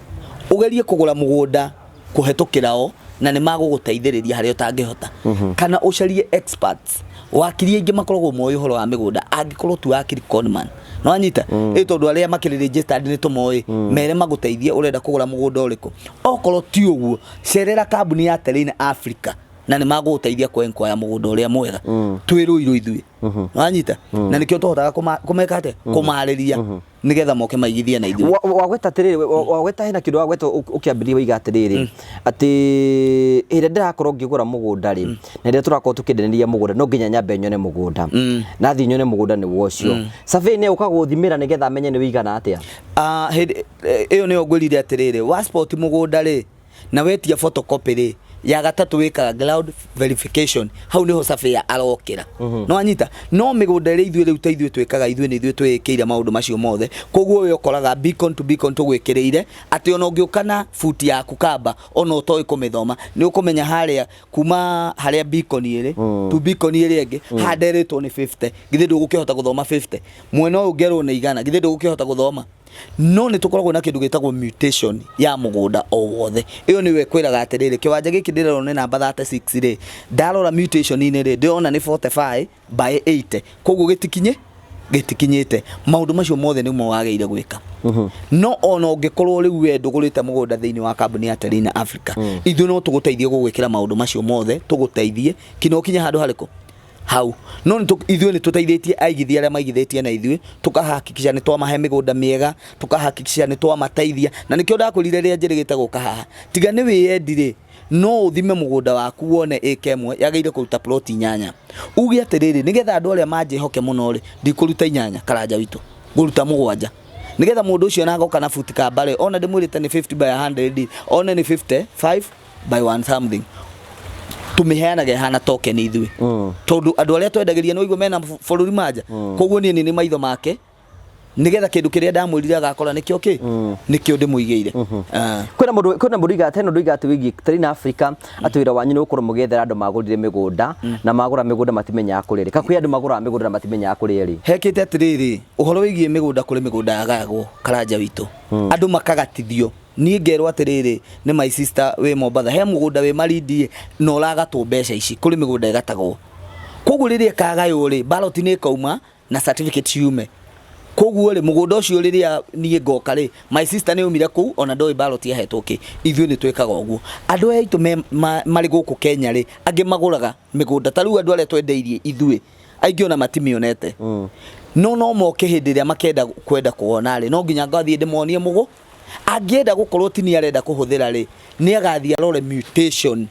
Ũgerie kũgũra mũgũnda kũhetũkĩra o, na nĩ magũgũteithĩrĩria harĩa ũtangĩhota, kana ũcarie experts, wakiri aingĩ makoragwo moĩ ũhoro wa mĩgũnda, angĩkorwo tu wakiri conman. Nĩwanyita? Ĩ tondũ arĩa makĩrĩ registered nĩ tũmoĩ, mere magũteithie ũrenda kũgũra mũgũnda ũrĩkũ. Okorwo ti ũguo, cerera kambuni ya Terrain Africa na nĩ magũgũteithia kwenkwaya mũgũnda ũrĩa mwega. Twĩ Rũirũ ithuĩ. Nĩwanyita? Na nĩkĩo tũhotaga kũmeka atĩa, kũmarĩria. Nĩgetha moke maigithie na ithuĩ. Wagweta atĩrĩrĩ, wagweta hena kĩndũ wagweta ũkĩambĩrĩria waiga atĩrĩrĩ, atĩ hĩndĩ ĩrĩa ndĩrakorwo ngĩgũra mũgũnda rĩ, na rĩrĩa tũrakorwo tũkĩendanĩria mũgũnda, no nginya nyambe nyone mũgũnda. Na thiĩ nyone mũgũnda nĩguo ũcio. Survey nĩ ũka gũthimĩra nĩgetha amenye nĩ wĩigana atĩa? Ah, hĩndĩ ĩyo nĩyo ngwĩrire atĩrĩrĩ, wa spot mũgũnda rĩ, na wetia photocopy rĩ, ya gatatũ wĩkaga ground verification, hau nĩho surveyor arokĩra. No anyita no mĩgũnda ĩrĩa ithuĩ rĩu ta ithuĩ twĩkaga, ithuĩ nĩ ithuĩ twĩĩkĩire maũndũ macio mothe. Koguo we ũkoraga beacon to beacon tũgwĩkĩrĩire atĩ ona ũngĩũka na buti yaku kamba ona ũtoĩ kũmĩthoma, nĩ ũkũmenya harĩa kuma harĩa beacon ĩrĩ to beacon ĩrĩa ĩngĩ, haha nderĩtwo nĩ 50, githĩ ndũgũkĩhota gũthoma 50? Mwena ũyũ ngerwo nĩ 100, githĩ ndũgũkĩhota gũthoma? No nĩ tũkoragwo na kĩndũ gĩtagwo mutation ya mũgũnda o wothe. Ĩyo nĩyo ĩkwĩraga atĩrĩrĩ, kĩwanja gĩkĩ ndĩrerwo nĩ namba 36 rĩ, ndarora mutation-inĩ rĩ, ndĩrona nĩ 45 by 80, koguo gĩtikinyĩte. Maũndũ macio mothe nĩmo wagĩrĩire gwĩka. No ona ũngĩkorwo rĩu we ndũgũrĩte mũgũnda thĩinĩ wa kambuni ya Terina Africa, ithuĩ no tũgũteithie gũgwĩkĩra maũndũ macio mothe, tũgũteithie kinya ũkinye handũ harĩkũ hau. No ithuĩ nĩ tũteithĩtie aigithia arĩa maigithĩtie na ithuĩ, tũkahakikisha nĩ twamahe mĩgũnda mĩega, tũkahakikisha nĩ twamateithia. Na nĩkĩo ndakwĩrire rĩrĩa njĩrĩgĩte gũka haha, tiga nĩ wĩyendi rĩ, no ũthime mũgũnda waku wone ĩka ĩmwe yagĩrĩire kũruta plot 8. Uge atĩrĩrĩ, nĩgetha andũ arĩa manjĩhoke mũno rĩ, ndikũruta 8 Karanja witũ, ngũruta 7, nĩgetha mũndũ ũcio ona agoka na buti kamba rĩ, ona ndĩmwĩrĩte nĩ 50 by 100, one nĩ 55 by 1 something. Tũmĩheanaga ĩhana token ithuĩ, tondũ andũ arĩa twendagĩria nĩ waigua mena bũrũri manja. Koguo niĩ nĩ maitho make, nĩgetha kĩndũ kĩrĩa ndamwĩrire agakora nĩkĩo kĩ nĩkĩo ndĩmũigĩire. Ah. Kwĩna mũndũ iga hena ũndũ iga atĩ wĩgiĩ Terina Africa, atĩ wĩra wanyu nĩ gũkorwo mũgĩethera andũ magũrire mĩgũnda, na magũra mĩgũnda matimenyaga kũrĩa ĩrĩ. Ka kwĩ andũ magũraga mĩgũnda na matimenyaga kũrĩa ĩrĩ? Hekĩte atĩrĩrĩ, ũhoro wĩgiĩ mĩgũnda, kũrĩ mĩgũnda yagayagwo, Karanja witũ, andũ makagatithio. Niĩ ngerwo atĩrĩrĩ, nĩ my sister wĩ Mombatha, he mũgũnda wĩ Malindi na ũragatwo mbeca ici. Kũrĩ mĩgũnda ĩgatagwo, koguo rĩrĩa ĩkagaywo rĩ, ballot nĩ ĩkauma na certificate ciume. Koguo rĩ, mũgũnda ũcio rĩrĩa niĩ ngoka rĩ, my sister nĩ aumire kũu ona ndoĩ ballot yahetwo kĩ. Ithuĩ nĩ twĩkaga ũguo. Andũ aya aitũ marĩ gũkũ Kenya rĩ, angĩ magũraga mĩgũnda, ta rĩu andũ arĩa twendeirie ithuĩ aingĩ ona matimĩonete. No moke hĩndĩ ĩrĩa makenda kwenda kuona rĩ, no nginya ngathiĩ ndĩmonie mũgũ. Angĩenda gũkorwo ti nĩ arenda kũhũthĩra rĩ, nĩ agathiĩ arore mutation,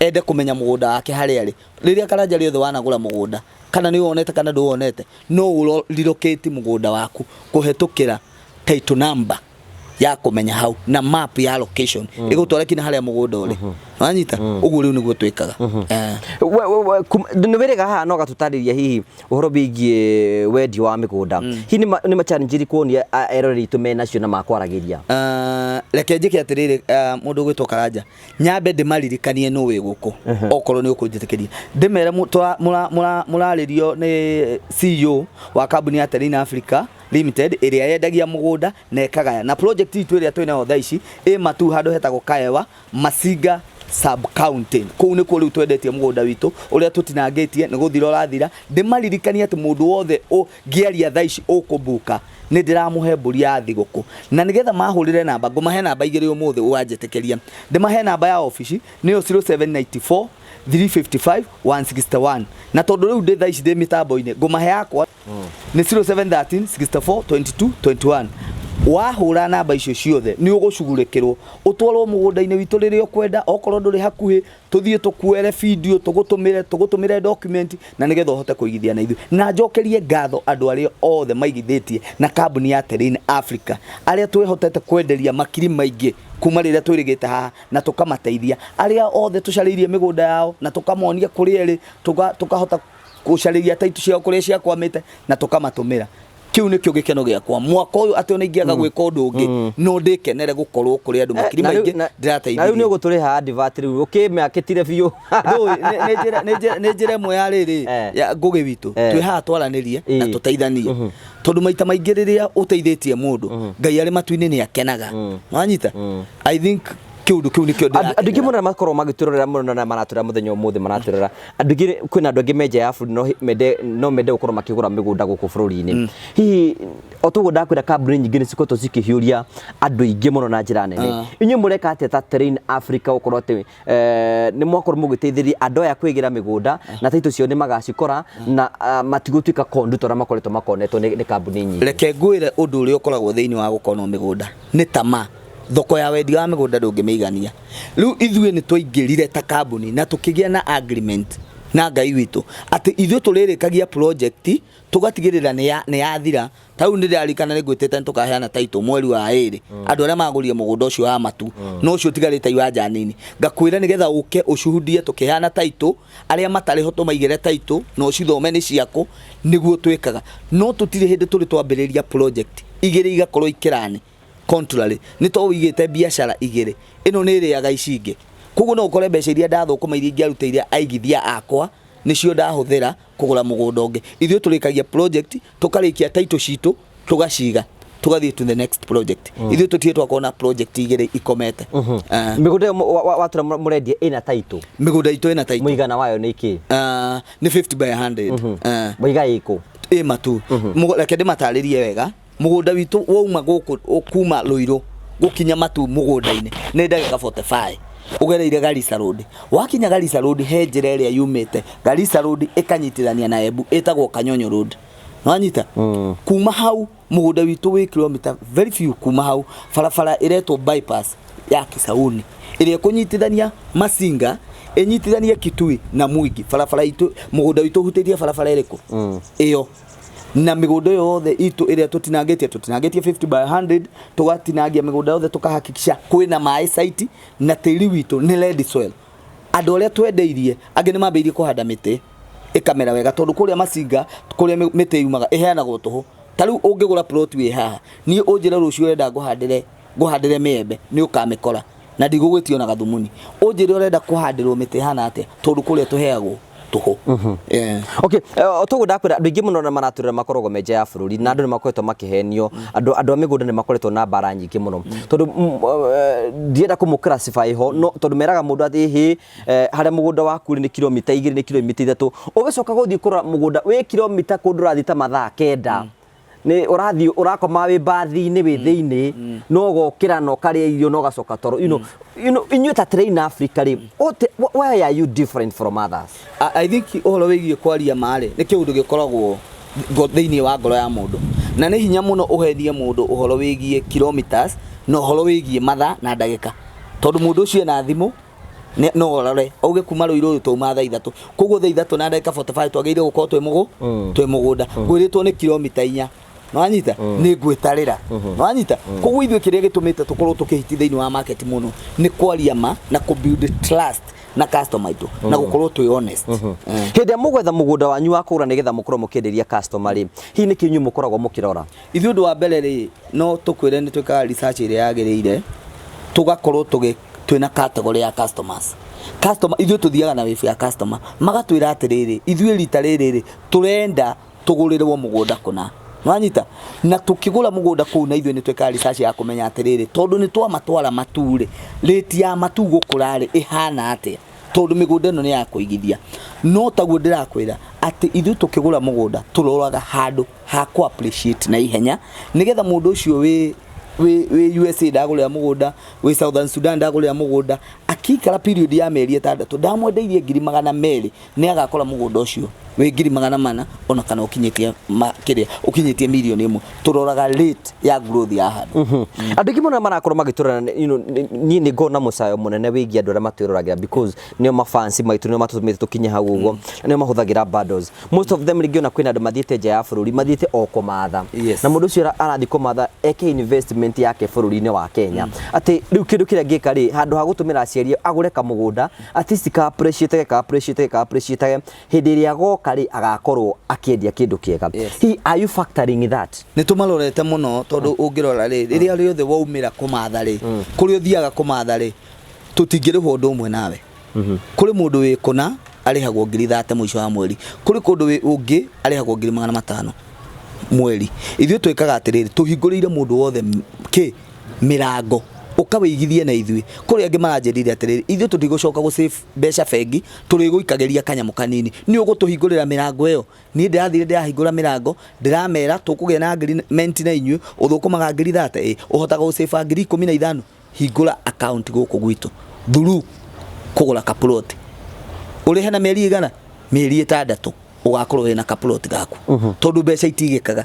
ende kũmenya mũgũnda wake harĩa arĩ. Rĩrĩa Karanja rĩothe wanagũra mũgũnda, kana nĩ wonete kana ndũwonete, no ũ relocate mũgũnda waku kũhetũkĩra title number ya kũmenya hau na map ya location, ĩgũtwara kinya harĩa mũgũnda ũrĩ. Wanyita ũguo? Rĩu nĩguo twĩkaga. Nĩ wĩrĩga haha no gatũtarĩria hihi ũhoro wĩgiĩ wendia wa mĩgũnda, hihi nĩ ma challenge irĩkũ wonia eroreri aitũ menacio na makwaragĩria? Reke njĩke atĩrĩrĩ, mũndũ ũgwĩtwo Karanja, nyambe ndĩmaririkanie nũ wĩ gũkũ, okorwo nĩ ũkũnjĩtĩkĩria ndĩmere mũrarĩrio nĩ CEO wa kambuni ya Terina Africa Limited, ĩrĩa yendagia mũgũnda na ĩkagaya, na project itũ ĩrĩa twĩ nayo thaa ici ĩ Matu, handũ hetagwo Kaewa, Masinga sub county. Kũu nĩkuo rĩu twendetie mũgũnda witũ ũrĩa tũtinangĩtie, nĩ gũthira ũrathira. Ndĩmaririkanie atĩ mũndũ wothe ngĩaria thaa ici ũkũmbuka, nĩ ndĩramũhe mbũri ya thigũkũ, na nĩgetha mahũrĩre namba, ngũmahe namba 2 ũmũthĩ wanjĩtĩkĩria. Ndĩmahe namba ya obici, nĩyo 0794 355 161, na tondũ rĩu ndĩ thaa ici ndĩ mĩtambo-inĩ, ngũmahe yakwa nĩ 0713 64 22 21. Wahũra namba icio ciothe nĩ ũgũcugurĩkĩrwo ũtwarwo mũgũnda-inĩ witũ rĩrĩa ũkwenda. Okorwo ndũrĩ hakuhĩ, tũthiĩ tũkuere video, tũgũtũmĩre document, na nĩgetha ũhote kũigithia na ithuĩ. Na njokerie ngatho andũ arĩa othe maigithĩtie na kambuni ya Terrain Africa, arĩa twĩhotete kwenderia makiri maingĩ kuma rĩrĩa twĩrĩgĩte haha, na tũkamateithia, arĩa othe tũcarĩirie mĩgũnda yao na tũkamonia kũrĩa ĩrĩ, tũkahota gũcarĩria title ciao kũrĩa ciakwamĩte na tũkamatũmĩra. Kĩu nĩkĩo gĩkeno gĩakwa mwaka ũyũ, atĩ ona ingĩaga gwĩka ũndũ ũngĩ, no ndĩkenere gũkorwo kũrĩ andũ makiri maingĩ Na rĩu ndĩrateithirie. Nĩ ũgũtũrĩha advert rĩu ũkĩmĩakĩtire biũ. Ndũĩ, nĩ njĩra ĩmwe ya rĩrĩ ya Ngũgĩ witũ. Twĩ haha twaranĩrie na tũteithanie, tondũ maita maingĩ rĩrĩa ũteithĩtie mũndũ, Ngai arĩ matu-inĩ nĩ akenaga. Wanyita? I think Kĩũndũ kĩu nĩkĩo Andũ aingĩ ndĩrakenera. mũno makoragwo magĩtũrorera mũno na maratũrora mũthenya ũmũthĩ maratũrora. Andũ aingĩ, kwĩna andũ aingĩ me nja ya bũrũri no mende gũkorwo makĩgũra mĩgũnda gũkũ bũrũri-inĩ. Hihi o toguo ndakwĩra, kambuni nyingĩ nĩ cikoretwo cikĩhiũria andũ aingĩ mũno na njĩra nene. Inyuĩ mũreka atĩa ta Terrain Africa gũkorwo atĩ nĩ mwakorwo mũgĩteithĩrĩria andũ aya kwĩgĩra mĩgũnda na title ciao nĩ magacikora na matigũtuĩka kondu ta ũrĩa makoretwo makonetwo nĩ kambuni nyingĩ? Reke ngwĩre ũndũ ũrĩa ũkoragwo thĩinĩ wa gũkonwo mĩgũnda nĩ tama. Thoko ya wendia wa mĩgũnda ndũngĩmĩigania. Rĩu ithuĩ nĩ twaingĩrire ta kambuni na tũkĩgĩa na agreement na Ngai witũ atĩ ithuĩ tũrĩrĩkagia project tũgatigĩrĩra nĩ yathira. Ta rĩu nĩndĩraririkana nĩ ngwĩtĩte nĩ tũkaheana title mweri wa ĩrĩ andũ arĩa magũrire mũgũnda ũcio wa matu no ũcio ũtigarĩte iwanja nini. Ngakwĩra nĩgetha ũke ũcuhundie tũkĩheana title, arĩa matarĩ ho tũmaigĩre title na ũcithome nĩ ciakũ, nĩguo twĩkaga. No tũtirĩ hĩndĩ tũrĩ twambĩrĩria project igĩrĩ igakorwo ikĩrani contrary, nĩ to ũigĩte biacara igĩrĩ, ĩno nĩ ĩrĩaga ici ingĩ. Koguo no ũkore mbeca iria ndathũkũma, iria ingĩarutĩire aigithia akwa, nĩcio ndahũthĩra kũgũra mũgũnda ũngĩ. Ithuĩ tũrĩkagia project, tũkarĩkia title citũ, tũgaciga, tũgathiĩ to the next project. Ithuĩ tũtirĩ twakorwo na project igĩrĩ ikomete. Mĩgũnda ĩyo watũra mũrendia ĩna title? Mĩgũnda itũ ĩna title. Mũigana wayo nĩ kĩ? Nĩ 50 by 100. Mũiga ĩkũ? Ĩ matu. Reke ndĩmatarĩrie wega. Mũgũnda witũ wauma gũkũ kuma Rũirũ gũkinya matu mũgũnda-inĩ nĩ ndagĩka 45 ũgereire Garissa Road. Wakinya Garissa Road, he njĩra ĩrĩa yumĩte Garissa Road ĩkanyitithania na Embu ĩtagwo Kanyonyo Road. Nĩwanyita? Kuma hau mũgũnda witũ wĩ kilomita very few kuma hau, barabara ĩretwo bypass ya Kisauni ĩrĩa ĩkũnyitithania Masinga, ĩnyitithanie Kitui na Mwingi. Barabara itũ, mũgũnda witũ ũhutĩtie barabara ĩrĩkũ ĩyo, na mĩgũnda ĩyo yothe itũ ĩrĩa tũtinangĩtie 50 by 100, tũgatinangia mĩgũnda yothe, tũkahakikisha kwĩna maĩ site na tĩri witũ nĩ red soil. Andũ arĩa twendeirie angĩ nĩ mambĩrĩirie kũhanda mĩtĩ ĩkamera wega, tondũ kũrĩa Masinga kũrĩa mĩtĩ yumaga ĩheanagwo tũhũ. Ta rĩu ũngĩgũra plot wĩ haha, niĩ ũnjĩre rũciũ ũrenda ngũhandĩre mĩembe, nĩ ũkamĩkora na ndigũgwĩtia ona gathumuni. Ũnjĩre ũrenda kũhandĩrwo mĩtĩ ĩhana atĩa, tondũ kũrĩa tũheagwo tũhũ. Yeah. Okay, o toguo ndakwĩra, andũ aingĩ mũno arĩa maratũrĩra makoragwo me nja ya bũrũri na andũ nĩ makoretwo makĩhenio. Andũ a mĩgũnda nĩ makoretwo na mbara nyingĩ mũno, tondũ ndienda kũmũ classify ho, no tondũ meraga mũndũ atĩ hĩ harĩa mũgũnda waku ũrĩ nĩ kilomita 2, nĩ kilomita 3. Ũgĩcoka gũthiĩ kũrora mũgũnda wĩ kilomita kũndũ ũrathiĩ ta mathaa 9, nĩ ũrathiĩ ũrakoma wĩ mbathi-inĩ wĩ thĩinĩ, no ũgokĩra na ũkarĩa irio na ũgacoka toro. Inyuĩ ta Terrain Africa rĩ, why are you different from others? I think ũhoro wĩgiĩ kwaria ma-rĩ, nĩ kĩũndũ gĩkoragwo thĩinĩ wa ngoro ya mũndũ, na nĩ hinya mũno ũhenie mũndũ ũhoro wĩgiĩ kilometers na ũhoro wĩgiĩ mathaa na ndagĩka, tondũ mũndũ ũcio ena thimũ no orore auge kuma Rũirũ twauma thaa 3, koguo thaa 3 na ndagĩka 45 twagĩrĩire gũkorwo twĩ mũgũnda. Ngwĩrĩtwo nĩ kilomita 4, nĩwanyita, nĩ ngwĩtarĩra, nĩwanyita. Koguo ithuĩ kĩrĩa gĩtũmĩte tũkorwo tũkĩhiti thĩinĩ wa market mũno nĩ kwaria ma na kũ build trust na customer aitũ na gũkorwo twĩ honest. Hĩndĩ ĩrĩa mũgwetha mũgũnda wanyu wa kũgũra nĩgetha mũkorwo mũkĩenderia customer rĩ, hihi nĩkĩ inyuĩ mũkoragwo mũkĩrora? Ithuĩ ũndũ wa mbere rĩ, no tũkwĩre nĩ twĩkaga research ĩrĩa yagĩrĩire, tũgakorwo twĩna category ya customers. Customer ithuĩ tũthiaga na wave ya customer, magatwĩra atĩrĩrĩ, ithuĩ rita rĩrĩ rĩ tũrenda tũgũrĩrwo mũgũnda kũna, nwanyita. Na tũkĩgũra mũgũnda kũu, na ithuĩ nĩ twĩkaga research ya kũmenya atĩrĩrĩ, tondũ nĩ twamatwara matu rĩ, rate ya matu gũkũra rĩ ĩhana atĩa, tondũ mĩgũnda ĩno nĩ ya kũigithia. No taguo ndĩrakwĩra atĩ ithuĩ tũkĩgũra mũgũnda tũroraga handũ ha kũ appreciate na ihenya, nĩgetha mũndũ ũcio wĩ USA ndagũrĩra mũgũnda, wĩ Southern Sudan ndagũrĩra mũgũnda, akĩikara period ya mĩeri 6 ndamwendeirie 200,000, nĩ agakora mũgũnda ũcio wĩ 400,000 ona kana ũkinyĩtie kĩrĩa ũkinyĩtie mirioni 1. Tũroraga rate ya growth ya handũ. Andũ aingĩ mũno marakorwo magĩtũrora, niĩ nĩ ngoragwo na mũcayo mũnene wĩgiĩ andũ arĩa matwĩroragĩra, because nĩo mafans maitũ, nĩo matũtũmĩte tũkinye hau ũguo, na nĩo mahũthagĩra bundles, most of them. Rĩngĩ ona kwĩna andũ mathiĩte nja ya bũrũri, mathiĩte o kũmatha, na mũndũ ũcio arathiĩ kũmatha eke investment yake bũrũri-inĩ wa Kenya, atĩ rĩu kĩndũ kĩrĩa angĩka rĩ, handũ ha gũtũmĩra aciari agũre kamũgũnda, at least ka appreciate, ka appreciate, ka appreciate, hĩndĩ ĩrĩa agoka rĩ, agakorwo akĩendia kĩndũ kĩega. Hihi are you factoring that? Nĩ tũmarorete mũno, tondũ ũngĩrora rĩ, rĩrĩa rĩothe waumĩra kũmatha rĩ, kũrĩa ũthiaga kũmatha rĩ, tũtingĩrĩhwo ũndũ ũmwe nawe. Kũrĩ mũndũ wĩ kũna arĩhagwo 30,000 mũico wa mweri, kũrĩ kũndũ wĩ ũngĩ arĩhagwo 500,000 mweri. Ithuĩ twĩkaga atĩrĩrĩ, tũhingũrĩire mũndũ wothe kĩ mĩrango. Ũkawĩigithie na ithuĩ. Kũrĩ angĩ maranjĩrire atĩrĩrĩ, ithuĩ tũtigũcoka gũ save mbeca bengi, tũrĩgũikagĩria kanyamũ kanini. Nĩ ũgũtũhingũrĩra mĩrango ĩyo. Niĩ ndĩrathire ndĩrahingũra mĩrango, ndĩramera tũkũgĩa na agreement na inyuĩ, ũthũkũmaga ngiri 30, ĩ, ũhotaga gũ save 15,000, hingũra account gũkũ gwitũ through kũgũra kaploti. Ũrĩhe na mĩeri ĩigana? Mĩeri 6 ũgakorwo wĩna kaploti gaku. Tondũ mbeca itigĩkaga.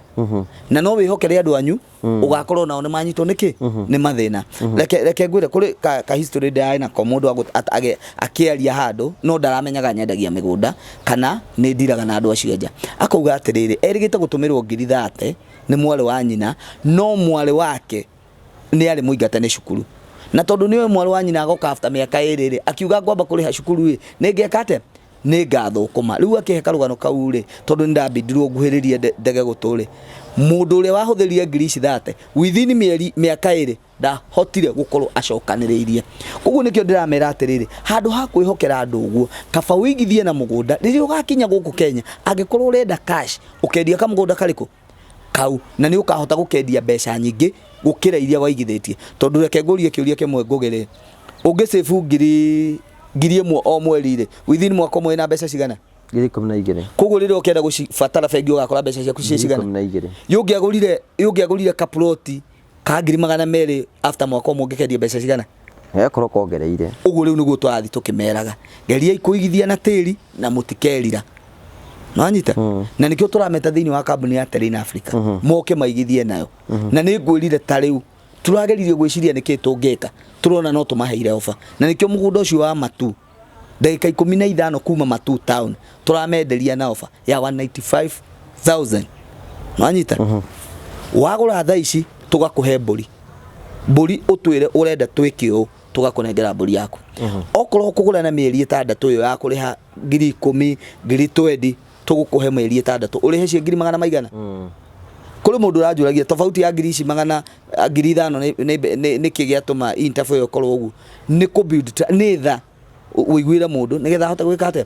Na no wĩhokere andũ anyu, ũgakorwo nao nĩ manyitwo nĩkĩ? Nĩ mathĩna. Reke ngwĩre kũrĩ ka history ndĩrarĩ nako, mũndũ akĩaria handũ no ndaramenyaga nyendagia mĩgũnda kana nĩ ndiraga na andũ acio nja. Akauga atĩrĩrĩ, erĩgĩte gũtũmĩrwo ngiri 30 nĩ mwarĩ wa nyina, no mwarĩ wake nĩ arĩ mũingate nĩ cukuru. Na tondũ nĩoĩ mwarĩ wa nyina agoka after mĩaka 2 rĩ, akiuga ngwamba kũrĩha cukuru ĩ, nĩ ngeka atĩa? Nĩ ngathũkũma. Rĩu akĩhe karũgano kau rĩ, tondũ nĩ ndambindirwo nguhĩrĩrie ndege gũtũ rĩ, mũndũ ũrĩa wahũthĩrire ngiri ici 30 within mĩeri mĩaka 2 ndahotire gũkorwo acokanĩrĩirie. Koguo nĩkĩo ndĩramera atĩrĩrĩ, handũ ha kwĩhokera andũ ũguo, kaba ũigithie na mũgũnda. Rĩrĩa ũgakinya gũkũ Kenya, angĩkorwo ũrenda cash, ũkendia kamũgũnda karĩkũ? Kau. Na nĩ ũkahota gũkendia mbeca nyingĩ gũkĩra iria waigithĩtie. Tondũ reke ngũrie kĩũria kĩmwe Ngũgĩ rĩ, ũngĩ save 1,000 o mweri rĩ, within mwaka ũmwe wĩna mbeca cigana? 12,000. Koguo rĩrĩa ũkenda gũcibatara bengi ũgakora mbeca ciaku ciĩ cigana? 12,000. Yũngĩagũrire kaploti ka 200,000 after mwaka ũmwe ũngĩkendia mbeca cigana? Gakorwo kongereire. Ũguo rĩu nĩguo tũrathiĩ tũkĩmeraga, geriai kũigithia na tĩri na mũtikerira. Nĩwanyita? Na nĩkĩo tũrameta thĩinĩ wa kambuni ya Terrain Africa moke maigithie nayo. Na nĩ ngwĩrire ta rĩu tũrageririe gwĩciria nĩkĩ tũngĩka, tũrona no tũmaheire offer. Na nĩkĩo mũgũnda ũcio wa Matu, ndagĩka 15 kuma Matu town, tũramenderia na offer ya 195,000. Nĩwanyita? Wagũra thaa ici tũgakũhe mbũri. Mbũri ũtwĩre ũrenda twĩke ũũ, tũgakũnengera mbũri yaku. Okorwo ũkũgũra na mĩeri 6 ĩyo ya kũrĩha 10,000, 20,000, tũgũkũhe mĩeri 6 ũrĩhe cio ngiri magana maigana. Kũrĩ mũndũ ũranjũragia tofauti ya ngiri ici magana 5,000 nĩkĩ gĩatũma interval ĩyo ĩkorwo ũguo. Nĩ kũ build nĩ tha ũiguĩre mũndũ nĩgetha ahote gwĩka atĩa?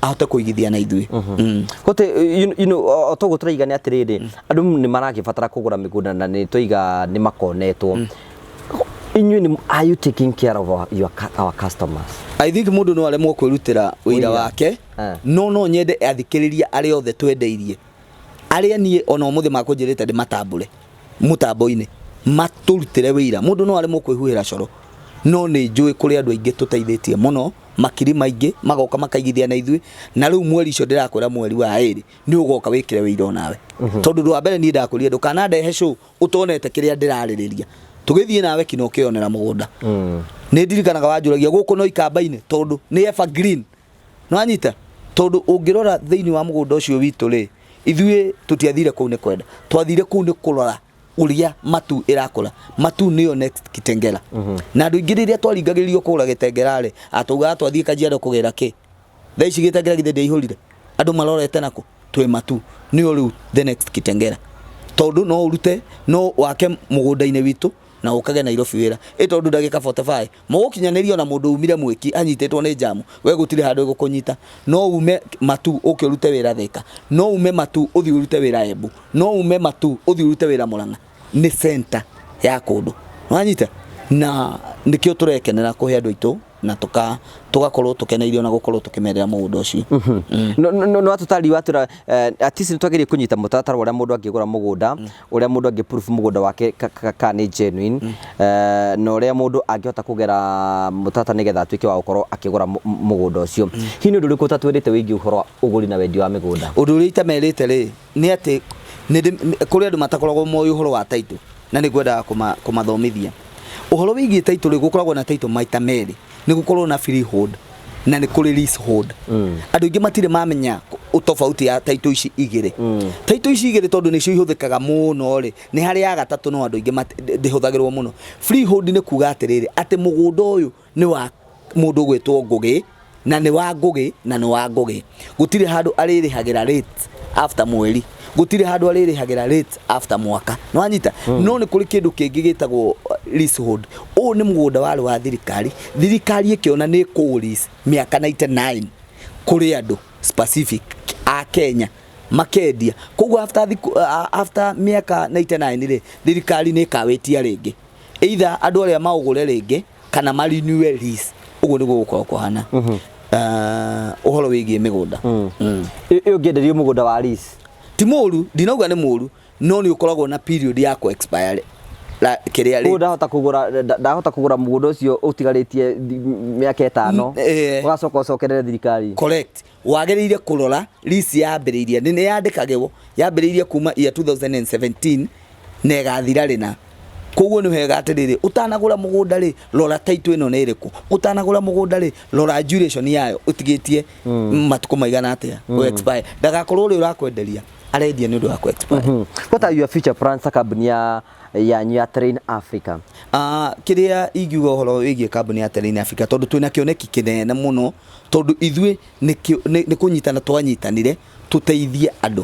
Ahote kũigithia na ithuĩ. Kote you know o toguo tũraiga nĩ atĩrĩrĩ, andũ nĩ maragĩbatara kũgũra mĩgũnda na nĩ twaiga nĩ makonetwo. Inyuĩ nĩ are you taking care of our customers? I think mũndũ no aremwo kwĩrutĩra wĩira Ũira. wake, no nyende athikĩrĩria arĩa othe twendeirie, arĩa niĩ ona ũmũthĩ makũnjĩrĩte ndĩmatambũre mũtambo-inĩ, matũrutĩre wĩira. Mũndũ no aremwo kwĩhuhĩra coro, no nĩ njũĩ kũrĩ andũ aingĩ tũteithĩtie mũno, makiri maingĩ magoka makaigithia na ithuĩ. Na rĩu mweri ũcio ndĩrakwĩra, mweri wa 2 nĩ ũgoka wĩkĩre wĩira onawe. Tondũ ũndũ wa mbere niĩ ndakwĩrire ndũkanandehe show ũtonete kĩrĩa ndĩrarĩrĩria, tũgĩthiĩ nawe kina ũkĩonera mũgũnda. Nĩ ndirikanaga wanjũragia gũkũ no ikamba-inĩ, tondũ nĩ evergreen. Nĩwanyita? Tondũ ũngĩrora thĩinĩ wa mũgũnda ũcio witũ rĩ, ithuĩ tũtiathire kũu nĩ kwenda, twathire kũu nĩ kũrora ũrĩa Matu ĩrakũra. Matu nĩyo next Kitengela. Na andũ aingĩ rĩrĩa twaringagĩrĩrio kũgũra Gĩtengera rĩ, ataugaga twathiĩ Kajiado kũgĩra kĩ? Thaa ici Gĩtengera githĩ ndĩaihũrire? Andũ marorete nakũ? Twĩ Matu. Nĩyo rĩu the next Kitengela. Tondũ no ũrute, no wake mũgũnda-inĩ witũ na ũkage Nairobi wĩra. Ĩ tondũ ndagĩka 45 mũgũkinyanĩria ona mũndũ umire mwĩki anyitĩtwo nĩ jamu, we gũtirĩ handũ ĩgũkũnyita. No ume Matu ũke ũrute wĩra Thika, no ume Matu ũthiĩ ũrute wĩra Embu, no ume Matu ũthiĩ ũrute wĩra Murang'a. Nĩ center ya kũndũ. Wanyita? Na nĩkĩo tũrekenera kũhe andũ aitũ na tũgakorwo tũkeneirio na gũkorwo tũkĩmerera mũgũnda ũcio. No atũtari watwĩra at least nĩtwagĩrĩire kũnyita mũtaratara wa ũrĩa mũndũ angĩgũra mũgũnda, ũrĩa mũndũ angĩ proof mũgũnda wake kana nĩ genuine, na ũrĩa mũndũ angĩhota kũgera mũtaratara nĩgetha atuĩke wa gũkorwo akĩgũra mũgũnda ũcio. Hihi nĩ ũndũ ũrĩkũ ũtatwĩrĩte wĩgiĩ ũhoro wa ũgũri na wendia wa mĩgũnda? Ũndũ ũrĩa itamerĩte rĩ, nĩ atĩ kũrĩ andũ matakoragwo moĩ ũhoro wa title, na nĩ ngwendaga kũmathomithia ũhoro wĩgiĩ title rĩ. Gũkoragwo na title maita merĩ, nĩ gũkorwo na freehold na nĩ kũrĩ leasehold. Andũ aingĩ matirĩ mamenya ũtofauti ya title ici igĩrĩ. Title ici igĩrĩ tondũ nĩcio ihũthĩkaga mũno rĩ, nĩ harĩ ya gatatũ no andũ aingĩ ndĩhũthagĩrwo mũno. Freehold nĩ kuga atĩrĩrĩ, atĩ mũgũnda ũyũ nĩ wa mũndũ ũgwĩtwo Ngũgĩ, na nĩ wa Ngũgĩ, na nĩ wa Ngũgĩ. Gũtirĩ handũ arĩrĩhagĩra rate after mweri, gũtirĩ handũ arĩrĩhagĩra rate after mwaka. Nĩwanyita? No nĩ kũrĩ kĩndũ kĩngĩ gĩtagwo leasehold. Ũyũ nĩ mũgũnda warĩ wa thirikari, thirikari ĩkĩona nĩ ĩkũũ lease mĩaka 99 kũrĩ andũ specific a Kenya makendia. Koguo after mĩaka 99 rĩ, thirikari nĩ ĩkawĩtia rĩngĩ. Either andũ arĩa maũgũre rĩngĩ kana ma renew lease. Ũguo nĩguo gũkoragwo kũhana. Ũhoro wĩgiĩ mĩgũnda. Ĩ ũngĩenderio mũgũnda wa lease? Ti mũru, ndinauga nĩ mũru, no nĩ ũkoragwo na period ya kũ expire kĩrĩa rĩ. Ndahota kũgũra, ndahota kũgũra mũgũnda ũcio ũtigarĩtie mĩaka 5, ũgacoka ũcokerere thirikari. Correct. Wagĩrĩire kũrora lease yambĩrĩirie, nĩ yandĩkagĩrwo, yambĩrĩirie kuma year 2017 na ĩgathira rĩna. Koguo nĩ wega atĩrĩrĩ, ũtanagũra mũgũnda rĩ, rora title ĩno nĩ ĩrĩkũ. Ũtanagũra mũgũnda rĩ, rora duration yayo, ũtigĩtie matukũ maigana atĩa mm. expire. Ndagakorwo ũrĩa ũrakwenderia arendia nĩ ũndũ wa ku expire. What are your future plans ta kambuni ya yanyu ya Terrain Africa? Kĩrĩa ingiuga ũhoro wĩgiĩ kambuni ya Terrain Africa, tondũ twĩna kĩoneki kĩnene mũno, tondũ ithuĩ nĩ kũnyitana twanyitanire tũteithie andũ.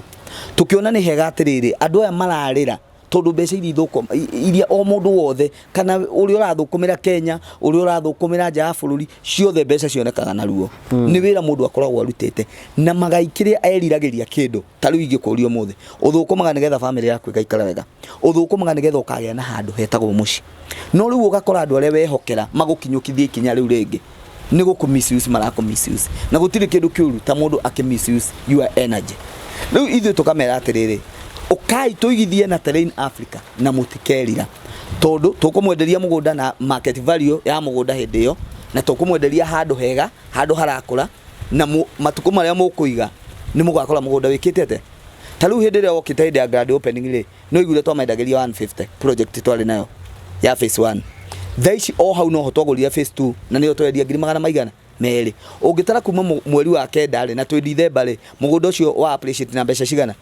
Tũkĩona nĩ hega atĩrĩrĩ, andũ aya mararĩra tondũ mbeca iria ithũkũ iria o mũndũ wothe kana ũrĩa ũrathũkũmĩra Kenya, ũrĩa ũrathũkũmĩra nja ya bũrũri, ciothe mbeca cionekaga na ruo. Nĩ wĩra mũndũ akoragwo arutĩte na magai kĩrĩa eriragĩria kĩndũ. Ta rĩu ingĩkũria ũmũthĩ, ũthũkũmaga nĩgetha bamĩrĩ yaku ĩgaikara wega, ũthũkũmaga nĩgetha ũkagĩa na handũ hetagwo mũciĩ. No rĩu ũgakora andũ arĩa wehokera magũkinyũkithia ikinya rĩu rĩngĩ nĩ gũkũ misuse, marakũ misuse, na gũtirĩ kĩndũ kĩũru ta mũndũ akĩ misuse your energy. Rĩu ithuĩ tũkamera atĩrĩrĩ, ũkai tũigithie na Terrain Africa na mũtikerira, tondũ tũkũmwenderia mũgũnda na market value ya mũgũnda hĩndĩ ĩyo, na tũkũmwenderia handũ hega, handũ harakũra, na matukũ marĩa mũkũiga nĩ mũgakora mũgũnda wĩkĩte atĩa. Ta rĩu hĩndĩ ĩrĩa wokĩte hĩndĩ ya grand opening rĩ, no iguire twamendagĩria 150 project twarĩ nayo ya phase 1. Thaa ici o hau noho twagũrire phase 2 na nĩyo twendia ngiri magana maigana merĩ. Ũngĩtara kuma mweri wa 9 rĩ, na twĩ Dithemba rĩ, mũgũnda ũcio wa appreciate na mbeca cigana?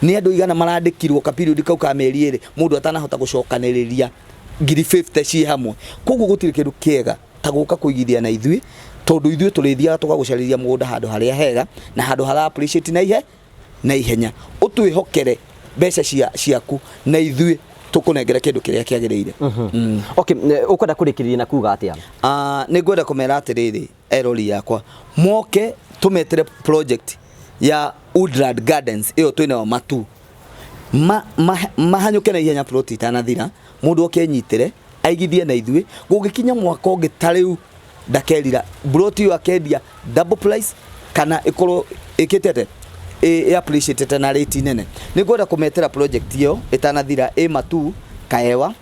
Nĩ andũ igana marandĩkirwo ka period kau ka mĩeri 2 mũndũ atanahota gũcokanĩrĩria ngiri 50 ciĩ hamwe. Koguo gũtirĩ kĩndũ kĩega ta gũka kũigithia na ithuĩ, tondũ ithuĩ tũrĩthiaga tũgagũcarĩria mũgũnda handũ harĩa hega na handũ hara appreciate na ihe na ihenya. Ũtwĩhokere mbeca ciaku na ithuĩ tũkũnengere kĩndũ kĩrĩa kĩagĩrĩire. Okay, ũkwenda kũrĩkĩrĩria na kuga atĩa? Nĩ ngwenda kũmera atĩrĩrĩ, erori yakwa moke tũmetere project ya Woodland Gardens ĩyo twĩnayo Matu, mahanyũke na ihenya plot itanathira, mũndũ oke enyitĩre aigithie na ithuĩ. Gũgĩkinya mwaka ũngĩ ta rĩu ndakerira plot ĩyo akendia double price kana ĩkorwo ĩkĩte atĩa, ĩ appreciated na rate nene. Nĩ ngwenda kũmetera project ĩyo ĩtanathira ĩ Matu Kaewa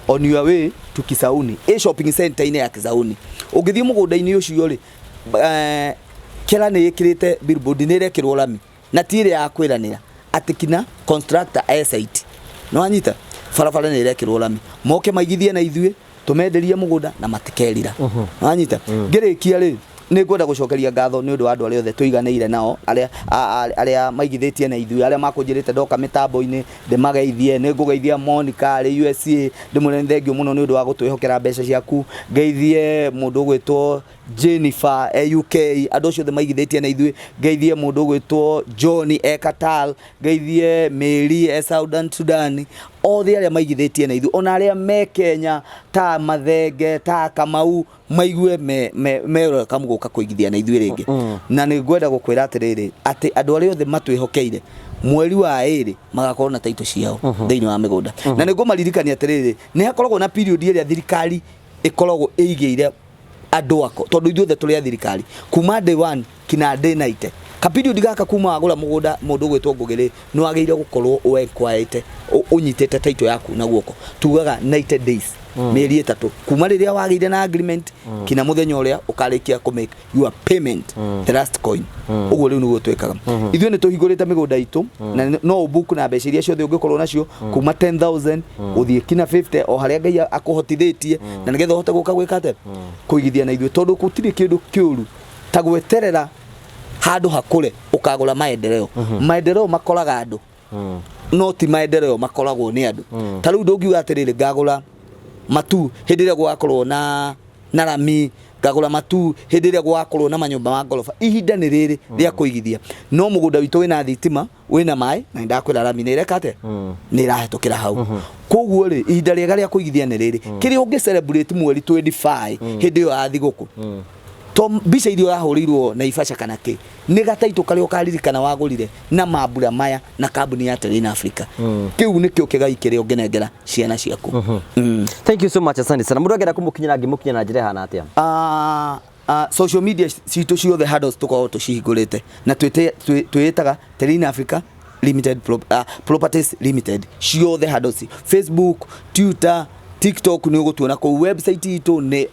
on your way to Kisauni, ĩ shopping center-inĩ ya Kisauni. Ũngĩthiĩ mũgũnda-inĩ ũcio rĩ, kĩra nĩ ĩkĩrĩte billboard, nĩ ĩrekĩrwo rami na ti ĩrĩa ya kwĩranĩra atĩ kina constructor e site. Nĩ wanyita? Barabara nĩ ĩrekĩrwo rami, moke maigithie na ithuĩ tũmenderie mũgũnda na matikerira. Nĩ wanyita? Ngĩrĩkia rĩ, nĩ ngwenda gũcokeria ngatho nĩ ũndũ wa andũ arĩa othe tũiganĩire nao, arĩa maigithĩtie na ithuĩ, arĩa makũnjĩrĩte ndoka mĩtambo-inĩ ndĩmageithie. Nĩ ngũgeithia Monica arĩ USA, ndĩmwĩre nĩ thengiũ mũno nĩ ũndũ wa gũtwĩhokera mbeca ciaku. Ngeithie mũndũ ũgwĩtwo Jennifer e UK, andũ acio othe maigithĩtie na ithuĩ. Ngeithie mũndũ ũgwĩtwo John e Qatar, ngeithie Mary e Southern Sudan, othe arĩa maigithĩtie na ithuĩ, ona arĩa me Kenya ta Mathenge ta Kamau, maigue me welcome gũka kũigithia na ithuĩ rĩngĩ. Na nĩ ngwenda gũkwĩra atĩrĩrĩ, atĩ andũ arĩa othe matwĩhokeire mweri wa 2 magakorwo na title ciao thĩinĩ wa mĩgũnda. Na nĩ ngũmaririkania atĩrĩrĩ, nĩ hakoragwo na period ĩrĩa thirikari ĩkoragwo ĩigĩire andũ ako, tondũ ithuothe tũrĩ a thirikari kuma day 1 kinya day 90. Ka period gaka kuma wagũra mũgũnda mũndũ ũgwĩtwo Ngũgĩ rĩ, nĩ wagĩrĩire gũkorwo ũenkwaĩte, ũnyitĩte title yaku na guoko. Tugaga 90 days, mĩeri 3 kuma rĩrĩa wagĩire na agreement kinya mũthenya ũrĩa ũkarĩkia kũ make your payment, the last coin. Ũguo rĩu nĩguo twĩkaga. Ithuĩ nĩ tũhingũrĩte mĩgũnda itũ na no ũbook na mbeca iria ciothe ũngĩkorwo nacio kuma 10,000 gũthiĩ kinya 50, o harĩa Ngai akũhotithĩtie, na nĩgetha ũhote gũka gwĩka atĩa, kũigithia na ithuĩ, tondũ gũtirĩ kĩndũ kĩũru ta gweterera handũ hakũre ũkagũra maendeleo. Maendeleo makoraga andũ, no ti maendeleo makoragwo nĩ andũ. Ta rĩu ndũngiuga atĩrĩrĩ, ngagũra Matu hĩndĩ ĩrĩa gũgakorwo na rami, ngagũra Matu hĩndĩ ĩrĩa gũgakorwo na manyũmba ma ngoroba. Ihinda nĩ rĩrĩ rĩa kũigithia. No mũgũnda witũ wĩna thitima, wĩna maĩ, na nĩndakwĩra rami nĩ ĩreka atĩa, nĩ ĩrahĩtũkĩra hau. Koguo rĩ, ihinda rĩega rĩa kũigithia nĩ rĩrĩ. Kĩrĩa ũngĩ celebrate mweri 25 hĩndĩ ĩyo ya thigũkũ, To mbica iria ũrahũrĩirwo Naivasha kana kĩ, nĩ gataitũ karĩa ũkaririkana wagũrire na mambura maya na kambuni ya Terrain Africa. Kĩu nĩkĩo kĩgai kĩrĩa ũngĩnengera ciana ciaku. Thank you so much, asante sana. Mũndũ angĩenda kũmũkinyĩra angĩmũkinyĩra na njĩra ĩhana atĩa? Social media citũ ciothe handles tũkoragwo tũcihingũrĩte na twĩĩtaga Terrain Africa Limited Properties Limited, ciothe handles, Facebook, Twitter, TikTok, nĩ ũgũtuona kũu. Website itũ nĩ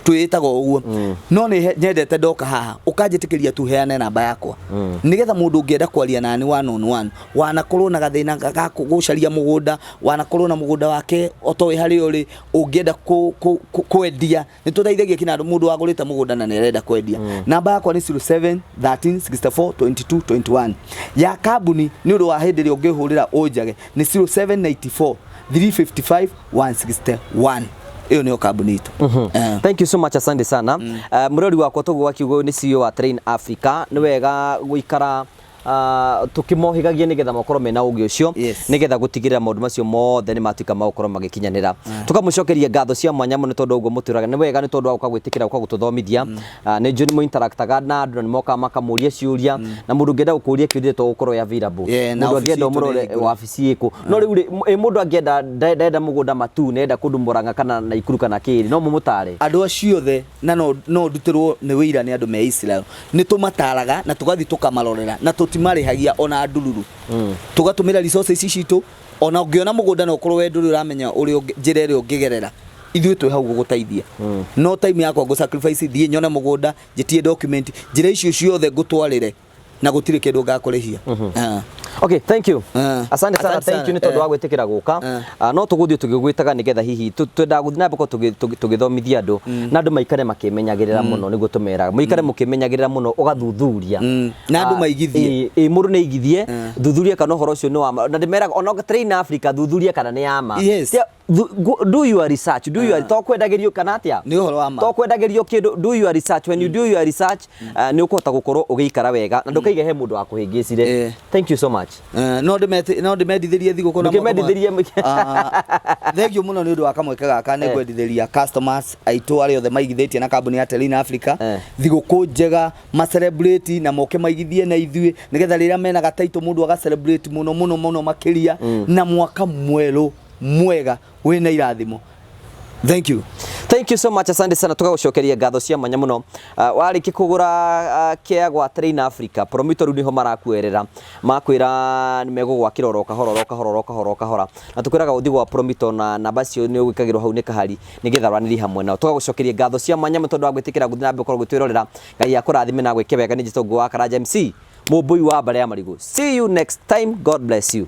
twĩĩtaga o ũguo. No nĩ nyendete ndoka haha ũkanjĩtĩkĩria tu heane namba yakwa, nĩgetha mũndũ ũngĩenda kwaria nani one on one, wanakorwo na gathĩna ga gũcaria mũgũnda, wanakorwo na mũgũnda wake otoĩ harĩa ũrĩ, ũngĩenda kwendia, nĩ tũteithagia kinya andũ, mũndũ wagũrĩte mũgũnda na nĩ arenda kwendia. Namba yakwa nĩ 07 13 64 22 21. Ya kambuni, nĩ ũndũ wa hĩndĩ ĩrĩa ũngĩhũrĩra ũnjage, nĩ 0794 355 161. Ĩyo nĩyo kambuni itũ. Thank you so much, asante sana. Mũrori wakwa, tũguo akiuga nĩ CEO wa Train Africa. Nĩ wega gũikara tukimohigagia nigetha makorwo mena ũgĩ ũcio, nigetha gũtigĩrĩra maũndũ macio mothe nĩ matuĩka ma gũkorwo magĩkinyanĩra. Tũkamũcokeria ngatho cia mwanya mũno tondũ ũguo mũtwĩraga nĩ wega, nĩ tondũ wa gũka gwĩtĩkĩra gũka gũtũthomithia. Nĩ njũĩ nĩ mũinteractaga na andũ na nĩ mokaga makamũria ciũria, na mũndũ ũngĩenda gũkũria kĩũria to gũkorwo ĩ available. Yeah, na mũndũ wabici angĩenda itũ nĩ ũmũrore hingũre. Wabici ĩkũ? No rĩu rĩ, mũndũ angĩenda ndenda mũgũnda matu, nenda kũndũ Murang'a kana Naikuru kana kĩrĩ, no mũmũtare? Andũ acio othe, na no ndutĩrwo nĩ wĩira nĩ andũ me Israel, nĩ tũmataraga na tũgathiĩ tũkamarorera na tũtimarĩhagia ona ndururu. Tũgatũmĩra resources ici citũ. Ona ũngĩona mũgũnda na ũkorwo we ndũrĩ ũramenya ũrĩa njĩra ĩrĩa ũngĩgerera, ithuĩ twĩ hau gũgũteithia. No time yakwa ngũ sacrifice thiĩ nyone mũgũnda, njĩtie document, njĩra icio ciothe ngũtwarĩre na gũtirĩ kĩndũ ngakũrĩhia. Okay, thank you. Asante sana. Asante Thank you sana. nĩ tondũ wa gwĩtĩkĩra gũka. No tũgũthiĩ tũgĩgwĩtaga nĩgetha hihi twendaga gũthiĩ na mbere tũgĩthomithia andũ na andũ maikare makĩmenyagĩrĩra mũno. Nĩguo tũmeraga mũikare mũkĩmenyagĩrĩra mũno, ũgathuthuria. Na andũ maigithie. Ĩ, mũndũ nĩ aigithie, thuthuria kana ũhoro ũcio nĩ wa ma. Na ndĩmeraga ona Train Africa, thuthuria kana nĩ ya ma. Do your research, do your, to kwendagĩrio kana atĩa. Nĩ ũhoro wa ma. To kwendagĩrio kĩndũ. Do your research. When you do your research, nĩ ũkũhota gũkorwo ũgĩikara wega na ndũkaige he mũndũ wakũhĩngĩcire. Thank you so much. No ndĩmendithĩrie thigũkũ na mwaka. Ndũkĩmendithĩrie. Thank you mũno nĩ ũndũ wa kamweke gaka. Nĩ ngwendithĩria customers aitũ arĩa othe maigithĩtie na kambuni ya Terrain Africa thigũkũ njega, ma celebrate na moke maigithie na ithuĩ, nĩgetha rĩrĩa mena gataitũ mũndũ aga celebrate mũno mũno mũno makĩria, na mwaka mwerũ mwega wĩna irathimo. Thank you. Thank you so much, asante sana. Tũgagũcokeria ngatho cia mwanya mũno. Warĩkia kũgũra kĩa gwa Train Africa, Promito rĩu nĩho marakuerera, makwĩra nĩ megũgwakĩra oro kahora, oro kahora, oro kahora, oro kahora, na tũkwĩraga ũthiĩ gwa Promito na namba icio nĩ ũgwĩkagĩrwo hau nĩ kahari nĩgetha ũranĩrie hamwe nao. Tũgagũcokeria ngatho cia mwanya mũno tondũ wa gwĩtĩkĩra gũthiĩ na mbere gũkorwo ũgĩtwĩrorera. Ngai akũrathime na gwĩke wega. Nĩ njĩtwo Ngũgĩ wa Karanja MC, mũmbũi wa mbarĩ ya marigũ. See you next time. God bless you.